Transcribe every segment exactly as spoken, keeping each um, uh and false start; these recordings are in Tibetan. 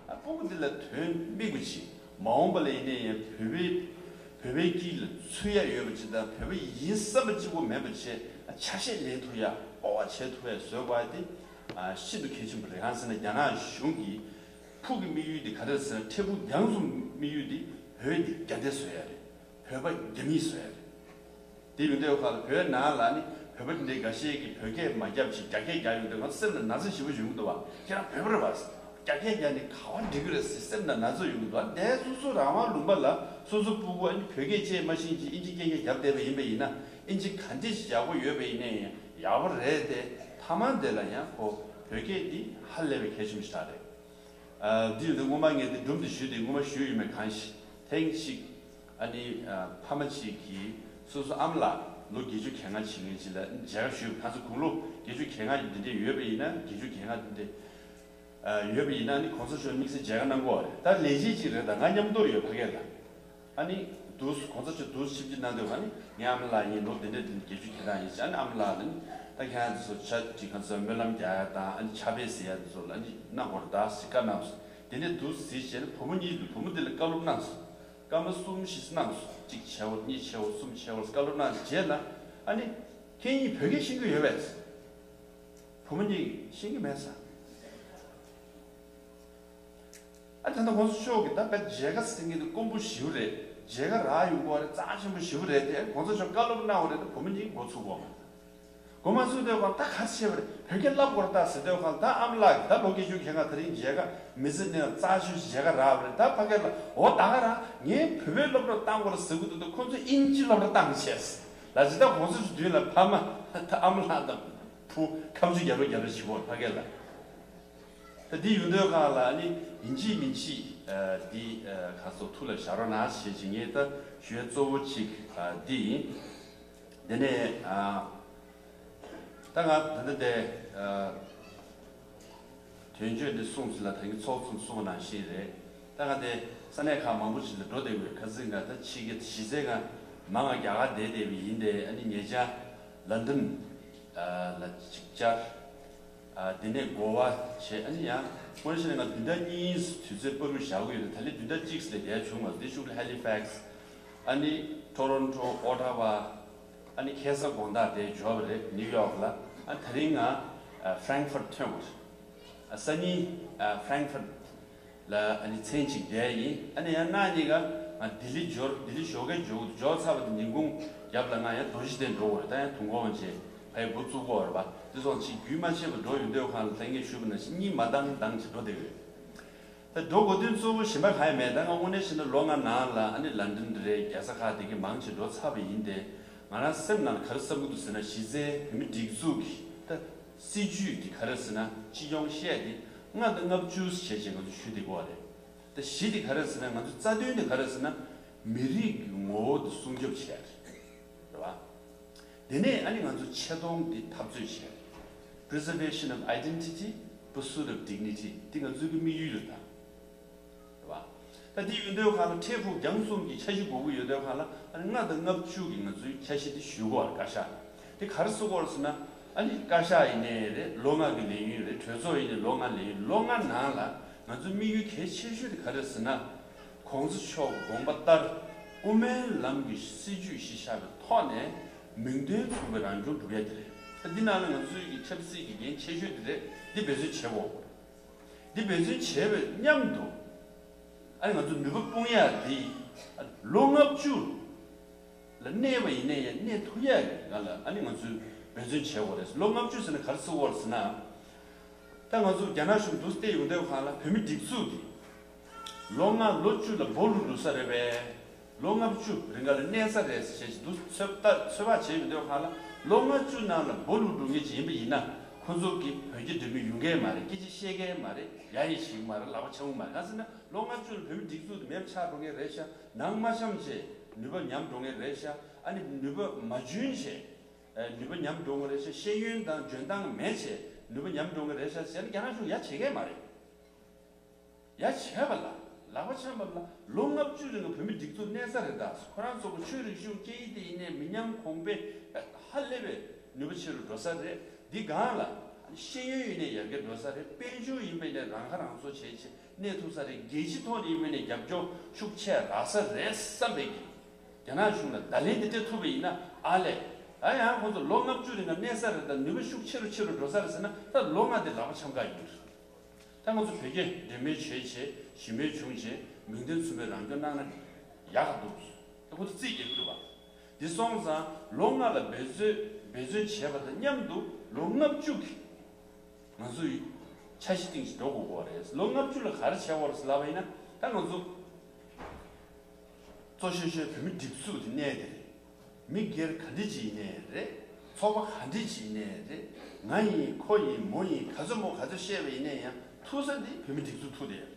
ཨ། སྤུ་གུ་འདི་ལ་དོན་མི་དགོས་ཅིག་མ་འོངས་པ་ལ་ཡིན་ན་ཡང་བོད་པའི་བོད་པའི་དཀྱིལ་ལ་ཚུད་ཡ་ཡོད་པ་ཅིག་དང་། བོད་པ་ཡིན་བསམ་པ་གཅིག་པོ་མེད་པ་བྱས། ཨ། ཆ་ཤས་ལེན་ཐུབ་ཡ། སྤོབས་པ་བྱེད་ཐུབ་ཡ་བཟོ་དགོས་ཡ་དེ། ཨ། ཤིན་ཏུ་གལ་ཆེན་པོ་རེད། གང་ཟེར་ན་རྒྱ་ནག་གཞུང་གི་ཕུགས་ཀྱི་དམིགས་ཡུལ་དེ་ག་རེ་ཟེར་ན། འཕྲལ་ཕུགས་རྒྱང་གསུམ་དམིགས་ཡུལ་དེ་བོད་འདི་རྒྱ་སྡེ་བཟོ་ཡ་རེད། བོད་པ་རྒྱ་མི་བཟོ་ཡ་རེད། དེ་ཡིན་དུས་ཁ་ལ་བོད་ནང་ལ་ནི་བོད་པ་དེ་འདྲའི་འགའ་ཤས་ཀྱིས་བོད་སྐད་མ་རྒྱབ་ཅིག་རྒྱ་སྐད་རྒྱག་ཡོང་དུས། ང་སེམས་ལ་ན་ཚ་ཞེ་པོ་ཡོང་གི་འདུག་བ། ཁྱེད་རང་བོད་པ་རེད་བ། རྒྱ་སྐད་རྒྱག་ནས་ག་པར་འགྲིག་གི་རེད་ཟེར་སེམས་ལ་ན་ཚ་ཡོང་གི་འདུག་བ། དེ་སོ་སོ་རང་དབང་ལུང་པ་ལ་སོ་སོ་སྤུ་གུ་ཨ་ནི་བོད་སྐད་བཅས་མ་ཤེས་ཅིག་ཨིན་ཇི་སྐད་ཆ་རྒྱབ་བསྡད་པ་ཡིན་པ་ཡིན་ན། ཨིན་ཇི་ག་འདྲ་ཞིག་ཡག་པོ་ཡོད་པ་ཡིན་ན་ཡང་ཡག་པོ་རེད་དེ། མཐའ་མ་དེ་ལ་ཡང་ཁོ་བོད་སྐད་འདི་ཧ་ལས་པའི་གལ་ཆེན་པོ་ཞིག་རེད། ཨ། འདི་ཡོད་དུས་སྔོན་མ་ངས་འདི་སྒྲུང་འདི་ཞུས་ཏེ། སྔོན་མ་ཞུས་ཡོད་མེད་གང་ཤེས། ཐེངས་གཅིག་ཨ་ནི། ཨ། ཕ་མ་གཅིག་གིས་སོ་སོ་ཨ་མ་ལགས་ལོ་བརྒྱད་ཅུ་གྱ་ལྔ་བྱེད་མཁན་ཅིག་ལ་མཇལ་ཁ་ཞུས། གང་ཟེར་དགུང་ལོ་བརྒྱད་ཅུ་གྱ་ལྔ་འདི་འདྲས་ཡོད་པ་ཡིན་ན། བརྒྱད་ཅུ་གྱ་ལྔ་འདི་འདྲས། ཨ། ཡོད་པ་ཡིན་ན་ནི་གོང་ས་མཆོག་དམིགས་བསལ་མཇལ་ཁ་གནང་གི་ཡོད་རེད། ད་ལས་བྱེད་ཅིག་རེད། ད་ང་མཉམ་དུ་ཡོད་ཕ་གི་ལ། ཨ་ནི་འདུག་གོང་ས་མཆོག་འདུག་ཆིབས་བསྒྱུར་གནང་དུས། ཨ་ནི་ངའི་ཨ་མ་ལགས་ཡིན། ལོ་འདི་འདྲ་འདི་འདྲ་བརྒྱད་ཅུ་གྱ་གྲངས་ཡིན་ཟེར། ཨ་ནི་ཨ་མ་ལགས་ལ་ནི་ད་ཁྱེད་རང་ཚོ་ཆ་ཅིག་གང་ཚོ་སྨོན་ལམ་རྒྱག་ཡ་དང་། ཨ་ནི་ཕྱག་དཔེ་གཟིགས་ཡ་འདི་ཚོ་ལ་ནི་གནང་དགོས་རེད་ད་ཟེར་བཀའ་གནང་སོང་། དེ་ནས་འདུག་གཟིགས་བྱས་ནས་བུ་མོ་གཉིས་འདུག་བུ་མོ་འདི་ལ་བཀའ་སློབ་གནང་སོང་། སྐར་མ་གསུམ་བཞི་གནང་སོང་། གཅིག་བྱས་པ། གཉིས་བྱས་པ། གསུམ་བྱས་པ། བཀའ་སློབ་གནང་རྗེས་ལ། ཨ་ནི་ཁྱེད་གཉིས་བོད་སྐད་ཤེས་ཀྱི་ཡོད་པས། བུ་མོ་གཉིས་ཤེས་ཀྱི་མེད་ཟེར། ཨ། ད་ལྟ་གོང་ས་མཆོག་གིས་ད་དཔེ་མཇལ་ཁ་ཟེར་མཁན་དེ་དཀོན་པོ་ཞེ་པོ་རེད། མཇལ་ཁ་རག་ཡོང་གི་ཡོད་རེད། རྩ་ཆེན་པོ་ཞེ་པོ་རེད་དེ། གོང་ས་མཆོག་བཀའ་སློབ་གནང་བ་རེད་དེ། བུ་མོ་གཉིས་འགོ་ཚུགས་གོ། འགོ་མ་ཚུགས་དུས་ཁ་ལ་ད་ག་རེ་བྱས་པ་རེད། བོད་སྐད་བསླབ་དགོས་རེད་ད་ཟེར་དུས་ཁ་ལ། ད་ཨ་མ་ལགས་ཀྱིས་ད་ལོ་བརྒྱད་ཅུ་གྱ་ལྔ་དེ་རིང་མཇལ་ཁ་མི་ཚེ་ནང་རྩ་ཆེ་ཤོས་མཇལ་ཁ་རག་པ་རེད། ད་ཕ་གི་ལ། འོ་ད་ག་རང་ངས་བོད་པའི་སློབ་གྲྭ་བཏང་དགོས་རེད་ཟེར་གི་འདུག་ད་ཁོང་ཚོས་དབྱིན་ཇི་སློབ་གྲྭ་བཏང་བྱས་ལ་ཟེར། ད་གོང་ས་མཆོག་མདུན་ལ་ཕ་མ། ད་ཨ་མ་ལགས་དང་བུ་ཁ་མཆུ་རྒྱབ་རོགས་རྒྱབ་རོགས་བྱེད་དགོས་ཕ་གི་ལ། ད་འདི་ཡོང་དུས་ཁ་ལ་ནི་ཡིན་གཅིག་མིན་གཅིག་ཨ། འདི་ཨ། ཁ་སོ་ཐུགས་ལ་བཞག་རོགས་གནང་ཞེས་བྱས། ངས་ད་ཞུ་ཡ་གཙོ་བོ་གཅིག་ཨ། འདི་ཡིན། དེ་ནས་ཨ། ད་ང་ད་ལྟ་དེ་ཨ། དོན་གཅོད་འདི་གསུངས་ཟིན་ལ། ད་གིན་ཚོགས་གཙོས་གསུངས་པ་ནང་བཞིན་རེད། ད་ང་དེ་ས་གནས་ཁག་མང་པོ་ཞིག་ལ་འགྲོ་བསྡད་དགོས། ཁ་སང་ང་ད་ཕྱི་རྒྱལ་གཞི་རྩའི་ང་མང་ང་རྒྱ་གར་བསྡད་བསྡད་པ་ཡིན་ཏེ། ཨ་ནི་ཉེ་ཆར་ལན་ཌན་ཨ། ལ་ཅིག་བཅར། ཨ། དེ་ནས་གོ་བ་བྱས། ཨ་ནི་ཡང་ དངོས་གནས་བཤད་ན་ང་བདུན་ཕྲག་གཉིས་དུས་ཚོད་སྤར་རུ་བཞག་གི་ཡོད་རེད། ད་ལན་བདུན་ཕྲག་གཅིག་ལས་བསྡད་བྱུང་བ་དེ་ཤུགས་ལ་ཧེ་ལི་ཕེག་སི། ཨ་ནི་ཊོ་རོན་ཊོ། ཨོ་ཊ་ཝ། ཨ་ནི་ཁ་སང་དགོང་དག་དེ་འབྱོར་བ་རེད་ནིའུ་ཡོག་ལ། ཨ་ད་རིང་ང་ཨ་ཧྥ་རན་ཁི་ཕུར་ཊི་ཐོན་པ་རེད། ཨ་སང་ཉིན་ཨ་ཧྥ་རན་ཁི་ཕུར་ཊི་ལ་ཨ་ནི་མཚན་གཅིག་བསྡད་ཡིན། ཨ་ནི་ཡང་གནངས་ཉིན་ཀ་ང་ལྡི་ལི་འབྱོར། ལྡི་ལི་ཞོགས་ཀས་འབྱོར་འབྱོར་ཚར་བ་དེ་ཉིན་གུང་རྒྱབ་ལ་ང་ཡང་རྡོ་རྗེ་གདན་འགྲོ་དགོས་རེད། ད་ཡང་དུས་འཁོར་དབང་ཆེན་ཕ་ཡི་འགོ་བཙུགས་དགོས་རེད་པ། དེ་སོང་ཅིག་རྒྱུན་མ་ཆད་པར་འགྲོ་ཡོང་དུས་སྒང་ལ་ལྷན་རྒྱས་ཞུས་པ་ནང་བཞིན་གཉིད་མ་བཏང་བཏང་ཅིག་འགྲོ་བསྡད་ཡོད། ད་འགྲོ་དགོས་དོན་གཙོ་བོ་གཞན་པ་གང་ཡང་མེད། ད་ང་དངོས་གནས་བཤད་ན་ལོ་ལྔ་ནང་ལ་ཨ་ནི་ལན་ཌན་རེད། རྒྱལ་ས་ཁག་དེ་གའི་མང་ཆེ་འགྲོ་ཚར་བ་ཡིན་ཏེ། ང་རང་སེམས་ནང་ག་རེ་བསམ་གྱི་འདུག་ཟེར་ན། གཞི་རྩའི་བོད་མི་སྒྲིག་འཛུགས་ཀྱི་ད་སྲིད་ཇུས་དེ་ག་རེ་ཟེར་ན། སྤྱི་ཡོངས་བཤད་དེ་ལྔ་དང་ལྔ་བཅུ་བྱས་བྱས་ང་ཚོ་ཞུ་བསྡད་ཀྱི་ཡོད་རེད། ད་བཞི་དེ་ག་རེ་ཟེར་ན། ང་ཚོ་རྩ་དོན་དེ་ག་རེ་ཟེར་ན། མི་རིགས་ཀྱི་ངོ་བོ་དེ་སྲུང་སྐྱོབ་བྱས་རེད། རེད་བ། དེ་ནས་ཨ་ནི་ང་ཚོ་ཆེ་མཐོང་འདི་འཐབ་རྩོད་བྱས། Preservation of identity, pursuit of dignity. འདི་ང་ཚོའི་གི་དམིགས་ཡུལ་རེད་ད། རེད་བ། ད་འདི་ཡོད་དུས་སྒང་ལ་འཕྲལ་ཕུགས་རྒྱང་གསུམ་གྱི་འཆར་གཞི་དགོས་ཀྱི་ཡོད་དུས་སྒང་ལ། ཨ་ནི་ལྔ་དང་ལྔ་བཅུ་གི་ང་ཚོའི་འཆར་གཞི་འདི་ཞུ་དགོས་པ་རེད། བཀའ་ཤག་ལ། འདི་ག་རེ་གསུང་གི་ཡོད་རེད་ཟེར་ན། ཨ་ནི་བཀའ་ཤག་ཡིན་ནའི་རེད། ལོ་ལྔ་གི་ལས་ཡུན་རེད། གྲོས་ཚོགས་ཡིན་ནའི་ལོ་ལྔ་ལས་ཡུན། ལོ་ལྔ་ནང་ལ་ང་ཚོའི་དམིགས་ཡུལ་གལ་ཆེ་ཤོས་དེ་ག་རེ་རེད་ཟེར་ན། གོང་ས་མཆོག་གི་དགོངས་པ་ལྟར་དབུ་མའི་ལམ་གྱི་སྲིད་བྱུས་གཞི་བཞག་པའི་ཐོག་ནས་མིང་དོན་མཚུངས་པའི་རང་སྐྱོང་སྒྲུབ་ཡ་དེ་རེད། ད་འདི་ནང་ལ་ང་ཚོའི་གི་ཆབ་སྲིད་ཀྱི་འགན་ཆེ་ཤོས་དེ་རེད། འདི་འབད་བརྩོན་བྱེད་དགོས། འདི་འབད་བརྩོན་བྱས་པའི་མཉམ་དུ། ཨ་ནི་ང་ཚོ་ནུས་པ་སྤུངས་ཡ་འདི་ལོ་ལྔ་བཅུ་ལ་གནས་པ་ཡིན་ནའི་ཡང་གནས་ཐུབ་ཡ་གི་སྒང་ལ་ཨ་ནི་ང་ཚོས་འབད་བརྩོན་བྱེད་དགོས་རེད། ལོ་ལྔ་བཅུ་ཟེར་ན་ག་རེ་ཟེར་དགོས་རེད་ཟེར་ན། ད་ང་ཚོ་རྒྱ་ནག་གཞུང་འདུག་སེ་བལྟས་ཡོང་དུས་སྒང་ལ་བོད་མི་སྒྲིག་འཛུགས་འདི་ལོ་ལྔ་ལོ་བཅུ་ལ་སྦོ་ལུག་འགྲོ་ས་རེད་པས། ལོ་ལྔ་བཅུ་རིང་ག་ལ་གནས་ས་རེད་ཟེར་བྱས་འདུག་ཚོད་ལྟ་ཚོད་དཔག་བྱས་ཡོང་དུས་སྒང་ལ། ལོ་ལྔ་བཅུ་ནང་ལ་སྦོ་ལུག་འགྲོ་མཁན་ཅིག་ཡིན་པ་ཡིན་ན། ཁོ་ཚོ་གི་བོད་སྐད་འདྲ་མིན་ཡོང་མཁན་མ་རེད། སྐད་ཆ་བཤད་མཁན་མ་རེད། ཡ་ཡི་བྱེད་ཀྱི་མ་རེད། ལག་པ་འཆང་གི་མ་རེད། གང་ཟེར་ན་ལོ་ལྔ་བཅུ་ལ་བོད་མི་སྒྲིག་འཛུགས་དེ་མེད་པ་ཆགས་འགྲོ་མཁན་རེད་ཤག། ནང་མ་འཆམ་བྱས་ནུས་པ་ཉམས་འགྲོ་མཁན་རེད་ཤག། ཨ་ནི་ནུས་པ་མ་འཇོན་བྱས། ཨ་ནུས་པ་ཉམས་འགྲོ་མཁན་རེད་ཤག། ཤེས་ཡོན་དང་འཇོན་ཐང་མེད་བྱས་ནུས་པ་ཉམས་འགྲོ་མཁན་རེད་ཤག་ཟེར་ན་རྒྱ་ནག་གཞུང་ཡ་བྱེད་མཁན་མ་རེད། ཡ་བྱས་པ་ལ། ལག་པ་འཆང་བ་ལ། ལོ་ལྔ་བཅུ་རིང་ལ་བོད་མི་སྒྲིག་འཛུགས་གནས་ས་རེད་ད། ཁོ་རང་ཚོ་གི་ཆོས་རིག་གཞུང་སྐད་ཡིག་དེ་ཡིན་ནའི་མི་ཉམས་གོང་འཕེལ་ཧ་ལས་པའི་ནུས་པ་ཆེ་རུ་འགྲོ་ས་རེད། འདི་སྒང་ལ་ཤེས་ཡོན་ཡིན་ནའི་ཡར་རྒྱས་འགྲོ་ས་རེད། དཔལ་འབྱོར་ཡིན་པ་ཡིན་ནའི་རང་ཁ་རང་གསོ་བྱས་བྱས་གནས་ཐུབ་ས་རེད། རྒྱལ་སྤྱིའི་ཐོག་ནས་ཡིན་པ་ཡིན་ནའི་རྒྱབ་སྐྱོར་ཤུགས་ཆེ་རག་ས་རེད་བསམ་པའི་གི། རྒྱ་ནག་གཞུང་ལ་བརྡ་ལན་འདི་སྤྲད་ཐུབ་པ་ཡིན་ན་ཨ་ལས། ཨ་ཡང་ཁོང་ཚོ་ལོ་ལྔ་བཅུ་རིང་ལ་གནས་ས་རེད་ད། ནུས་པ་ཤུགས་ཆེ་རུ་ཆེ་རུ་འགྲོ་ས་རེད་ཟེར་ན། ད་ལོ་ལྔ་དེ་ལག་པ་འཆང་ག་ཡོད་རེད། ད་ང་ཚོ་བོད་སྐད་འབྲེལ་མོལ་བྱས་བྱས་ཞི་མོལ་བྱུང་བྱས་མིང་དོན་མཚུངས་པའི་རང་སྐྱོང་གནང་ན་ཡག་ག་འདུག། ད་ཁོ་ཚོ་རྩིས་རྒྱག་གི་རེད་པ། འདི་སོང་ཙང་ལོ་ལྔ་ལ་འབད་རྩོལ་འབད་བརྩོན་བྱས་པ་དང་མཉམ་དུ་ལོ་ལྔ་བཅུ་གི་ང་ཚོ་ཡི་འཆར་གཞི་སྟེང་ཞིག་འགྲོ་དགོས་ཀྱི་རེད། ལོ་ལྔ་བཅུ་ལ་ག་རེ་བྱས་ཡོད་རེད་ཟེར་ལབ་པ་ཡིན་ན། ད་ང་ཚོ་གཙོ་ཤོས་ཤོས་བོད་མི་སྒྲིག་འཛུགས་དེ་གནས་དེ་རེད། མི་སྒེར་ག་འདྲ་ཅིག་ཡིན་ནའི་རེད། ཚོགས་པ་ག་འདྲ་ཅིག་ཡིན་ནའི་རེད། ང་ཡིན་ཁོ་ཡིན་མོ་ཡིན་ག་ཚོད་མོ་ག་ཚོད་བཤད་པ་ཡིན་ནའི་ཡང་ཐུག་ས་འདི་བོད་མི་སྒྲིག་འཛུགས་ཐུག་དེ་རེད།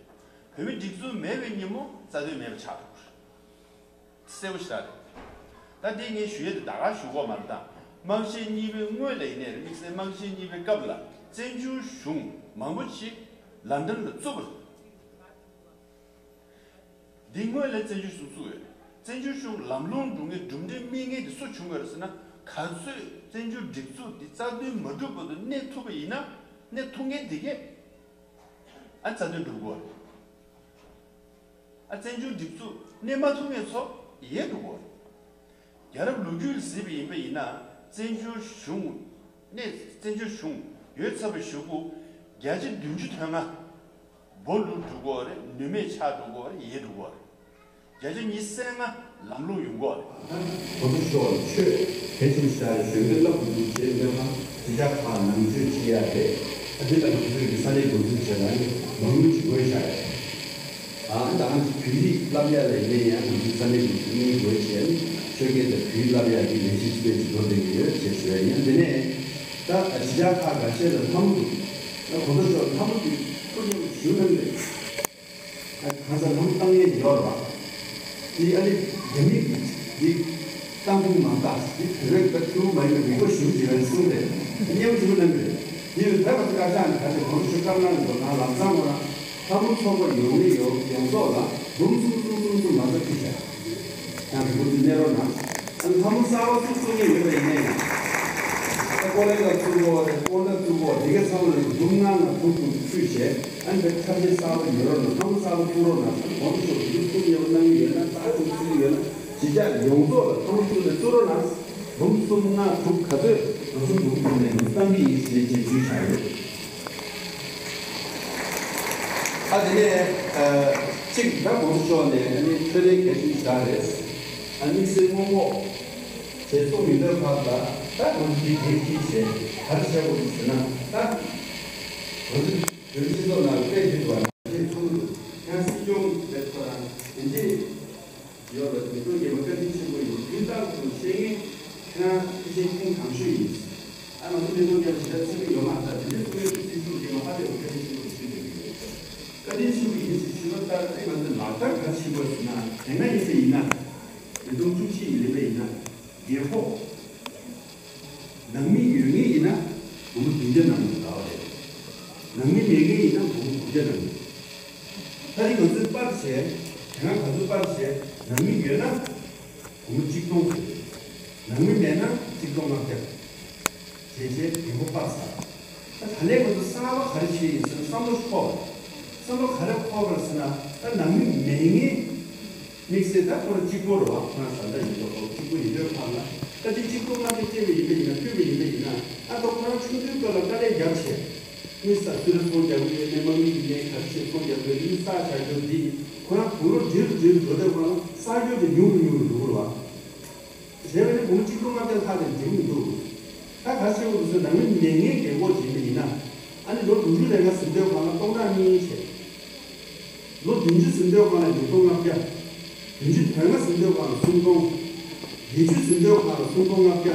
བོད་མི་སྒྲིག་འཛུགས་མེད་པའི་ཉིན་མོ་རྩ་དོན་མེད་པ་ཆགས་འགྲོ་གི་རེད། གསལ་པོ་ཞེ་དྲག་རེད། ད་འདི་ངས་ཞུ་ཡས་དེ་ད་ག་ཞུ་དགོས་མ་རེད་ད། དམག་ཆེན་གཉིས་པའི་སྔོན་ལ་ཡིན་ནའི་རེད། དམིགས་བསལ་དམག་ཆེན་གཉིས་པའི་སྐབས་ལ་བཙན་བྱོལ་གཞུང་མང་པོ་ཅིག་ལན་ཌན་ལ་བཙུགས་པ་རེད། འདི་སྔོན་ལ་བཙན་བྱོལ་གཞུང་བཙུགས་ཡོད། བཙན་བྱོལ་གཞུང་ལམ་ལྷོང་འགྲོ་མཁན་གྲུབ་འབྲས་སྨིན་མཁན་དེ་སུ་བྱུང་ཡོད་རེད་ཟེར་ན། ག་ཚོད་བཙན་བྱོལ་སྒྲིག་འཛུགས་འདི་རྩ་དོན་མ་འགྲུབ་བར་དུ་གནས་ཐུབ་པ་ཡིན་ན། གནས་ཐུབ་མཁན་དེ་གས་ཨ་རྩ་དོན་འགྲུབ་དགོས་རེད། ཨ་བཙན་བྱོལ་སྒྲིག་འཛུགས་གནས་མ་ཐུབ་མཁན་ཚོ་ཡལ་འགྲོ་དགོས་རེད། རྒྱལ་རབས་ལོ་རྒྱུས་ལ་གཟིགས་པ་ཡིན་པ་ཡིན་ན། བཙན་བྱོལ་གཞུང་གནས་བཙན་བྱོལ་གཞུང་ཡོད་ཚར་བའི་གཞུག་གུ་བརྒྱ་ཆ་བདུན་ཅུ་དོན་ལྔ་སྦོ་ལུག་འགྲོ་གི་ཡོད་རེད། ནུས་མེད་ཆགས་འགྲོ་གི་ཡོད་རེད། ཡལ་འགྲོ་གི་ཡོད་རེད། བརྒྱ་ཆ་ཉི་ཤུ་རྩ་ལྔ་ལམ་ལྷོང་ཡོང་གི་ཡོད་རེད། གོང་ས་མཆོག་ལ་ཆོས་གལ་ཆེན་པོ་ཞིག་རེད། གཞོན་སྐྱེས་བསླབ་དགོས་འདུག་ཅེས་སྨོན་ལམ་གཞིས་ཆགས་ཁག་ནང་ཆོས་བྱེད་ཡ་རེད། ཨ་འདི་ལ་ང་ཚོའི་གི་ས་གནས་འགོ་འཛིན་བྱས་ན་ནི་མང་མོས་ཀྱི་དགོས་ཤག་རེད། ཨ་ད་ང་ཚོ་བོད་ཡིག་བསླབ་ཡ་ལ་ཡིན་ན་ཡང་ང་ཚོའི་ས་གནས་འགོ་འཛིན་གཉིས་དགོས་བྱས་ནི་ཆོས་སྐད་དང་བོད་ཡིག་བསླབ་ཡ་འདི་ལས་གཞི་ཅི་ལས་ཅི་འགྲོ་བསྡད་ཀྱི་ཡོད་ཅེས་ཞུ་ཡ་ཡིན། དེ་ནས་ད་གཞིས་ཆགས་ཁག་འགའ་ཤས་ལ་ལྷ་མོ་འདུག། ད་གོང་ས་མཆོག་ལྷ་མོ་འདི་ཐུགས་མཉེས་པོ་ཞུ་གནང་རེད། ཨ་གང་ཟག་ལམ་བཏང་ཡས་ཡོད་རེད་པ། དེ་ཨ་ནི་རྒྱ་མི་གིས་དེ་བཏང་ཐུབ་མ་བཏང་། དེ་བོད་པའི་ཐུབ་མ་ཡིན་པའི་མི་ཁོ་ཞུ་བྱེད་པའི་གསུང་རེད། སྙན་བརྒྱུད་གནང་གི་རེད། དེ་ཡོད་ད་ག་ཚོད་བཀའ་ཤག་ནས་ད་ཆ་གོང་ཞུ་བཀའ་གནང་འདུག་ན་ལམ་སང་བ་ལྷ་མོ་ཚོགས་པ་ཡོང་ནི་ཡོད་ཡོང་ཐོག་ལ་འབུམ་གསུམ་གསུམ་གསུམ་གསུམ་མ་རྩ་ཁྲི་བཞག་ཡང་དེ་འབུམ་གསུམ་གནས་རོགས་གནང་། ཨ་ནི་ལྷ་མོ་གསར་བ་ཚུགས་ཚུགས་ནས་ཡོད་པ་ཡིན་ནའི། ད་ ཀོ་ལེ་ལ་བཙུགས་རོགས་རེད། ཀོ་ལེ་བཙུགས་རོགས་དེ་གའི་ཚང་མ་ལ་འབུམ་ལྔ་ནང་འབུམ་དགུ་བཅུ་བྱས། ཨ་ནི་ཁ་ཆེ་གསར་པ་ཡོད་རོགས་ན་ཁང་གསར་པ་བཙུགས་རོགས་ན་ཟེར། གོང་དུ་ཞུས་པ་འབུམ་གསུམ་ཡོད་པ་གནང་གི་ཡོད་ན། རྟགས་འབུམ་གསུམ་ཡོད་ན་གཞིས་ཆགས་ཡོངས་རྫོགས་ལ་ཁང་བཙུགས་ནས་བཙུགས་རོགས་ན། འབུམ་གསུམ་ལྔ་དྲུག་ག་ཚོད་ང་ཚོ་འབུམ་གསུམ་ནས་ང་ཚོ་གཏང་གི་ཡིན་ཞེས་བྱས་བརྗོད་བྱ་ཡོད། ཨ་དེ་ནས་ཨ་གཅིག་ད་གོང་ས་མཆོག་ནས་ཨ་ནི་འཕྲོད་བསྟེན་གལ་ཆེན་ཞིག་རེད། ཨ་དམིགས་བསལ་སྔོན་འགོག་བྱེད་སྲོལ་མི་འདུག་བར་ལ་ད་གོང་ས་མཆོག་གིས་གལ་ཆེ་བྱས་ག་རེ་བྱེད་དགོས་འདུག་ཟེར་ན། ད་གོང་ས་མཆོག་བོད་སྤྱི་ཚོགས་ནང་དཔེ་བརྗོད་པ་ནང་བཞིན་ཚོགས་འདུ་ཡང་སྲིད་སྐྱོང་མེད་ཁོ་རང་དེ་འདྲས་ཡོད་པ་མི་ཚོགས་རྒྱལ་མ་བཀའ་དྲིན་ཆེན་པོ་ཡིན། དུས་རྟག་ཏུ་བཤད་མཁན་ཁྱེད་རང་ཕལ་ཆེར་ཁྱོན་གང་ཤོས་ཡིན། ཨ་ང་ཚོ་མི་ཚོགས་རྒྱལ་མ་ཞེ་དྲག་ཚིག་གི་ཡོད་མ་རེད། ད་དེ་འདྲའི་ཚོགས་ཡོད་ཚིག་ཚུལ་རྒྱལ་མ་ཧ་ལས་པ་བཀའ་དྲིན་ཆེན་པོ་ཞུ་འདོད་ཀྱི་ཡོད། བཀའ་དྲིན་ཆེན་པོ་ཡིན་ཞེས་ཞུས་པ་ལྟར་ཨེ་ང་ཚོས་ལག་བསྟར་ག་རེ་བྱེད་དགོས་ཟེར་ན། དེ་སྔ་ཡིན་པ་ཡིན་ན། ཉིས་སྟོང་བཅུ་གཅིག་ཡིན་པ་ཡིན་ན། རྒས་འཁོགས། ནང་མི་ཡོད་མཁན་ཡིན་ན་སྒོར་མོ་བདུན་བརྒྱ་གནང་དགོས་ཟེར་བ་རེད། ནང་མི་མེད་མཁན་ཡིན་ན་སྒོར་མོ་དགུ་བརྒྱ་གནང་དགོས། ད་རེས་ང་ཚོས་པར་བྱས། དེ་སྔ་ག་ཚོད་པར་བྱས། ནང་མི་ཡོད་ན་སྒོར་མོ་གཅིག་སྟོང་ཟེར། ནང་མི་མེད་ན་གཅིག་སྟོང་ལྔ་བརྒྱ། བྱས་བྱས་རྒན་པོ་པར་ཟ། ད་ད་ལན་ང་ཚོ་གསར་པ་ག་རེ་བྱས་ཡིན་ཟེར་ན་བསམ་བློ་ཞིག་འཁོར་བ། བསམ་བློ་ག་རེ་འཁོར་བ་ཟེར་ན། ད་ནང་མི་མེད་མཁན། དམིགས་བསལ་ད་ཁོ་རང་གཅིག་པོ་རེད་བ། ཁོ་རང་བཟའ་ཟླ་ཡིན་མདོག་ཁོ་གཅིག་པོ་ཡིན་དུས་ཁར་ལ། ད་དེ་གཅིག་སྟོང་ལྔ་བརྒྱ་སྤྲད་པ་ཡིན་པ་ཡིན་ན། ཕུལ་བ་ཡིན་པ་ཡིན་ན། ཨ་ད་ཁོ་རང་ཆུང་དུས་སྐབས་ལ་དཀའ་ལས་རྒྱབ་བྱས། དངུལ་ས་སུ་རེ་ཚོང་རྒྱག་གི་ཡོད་མེད། དམག་མི་ཡིན་མིན་ག་རེ་བྱས་ཚོང་རྒྱག་གི་ཡོད། དངུལ་བསགས་བྱ་རྒྱུ་འདི་ཁོ་རང་དགུང་ལོ་བགྲེས་རུ་བགྲེས་རུ་འགྲོ་དུས་ཁར་ལ་བསགས་རྒྱུ་དེ་ཉུང་རུ་ཉུང་རུ་འགྲོ་གི་རེད་བ། བྱས་པ་ནི་སྒོར་མོ་གཅིག་སྟོང་ལྔ་བརྒྱ་ལྷག་དེ་འགྲིག་མི་འདུག་ད་ག་རེ་བྱེད་དགོས་འདུག་ཟེར་ན། ནང་མི་མེད་མཁན་རྒན་འཁོགས་བྱེད་པ་ཡིན་ན། ཨ་ནི་ལོ་དྲུག་ཅུ་རེ་ལྔ་ཟིན་དུས་ཁར་ལ་སྟོང་ཕྲག་གཉིས་བྱས། ལོ་བདུན་ཅུ་ཟིན་དུས་ཁར་ལ་ཉིས་སྟོང་ལྔ་བརྒྱ། བདུན་ཅུ་དོན་ལྔ་ཟིན་དུས་ཁར་ལ་སུམ་སྟོང་། བརྒྱད་ཅུ་ཟིན་དུས་ཁར་ལ་སུམ་སྟོང་ལྔ་བརྒྱ།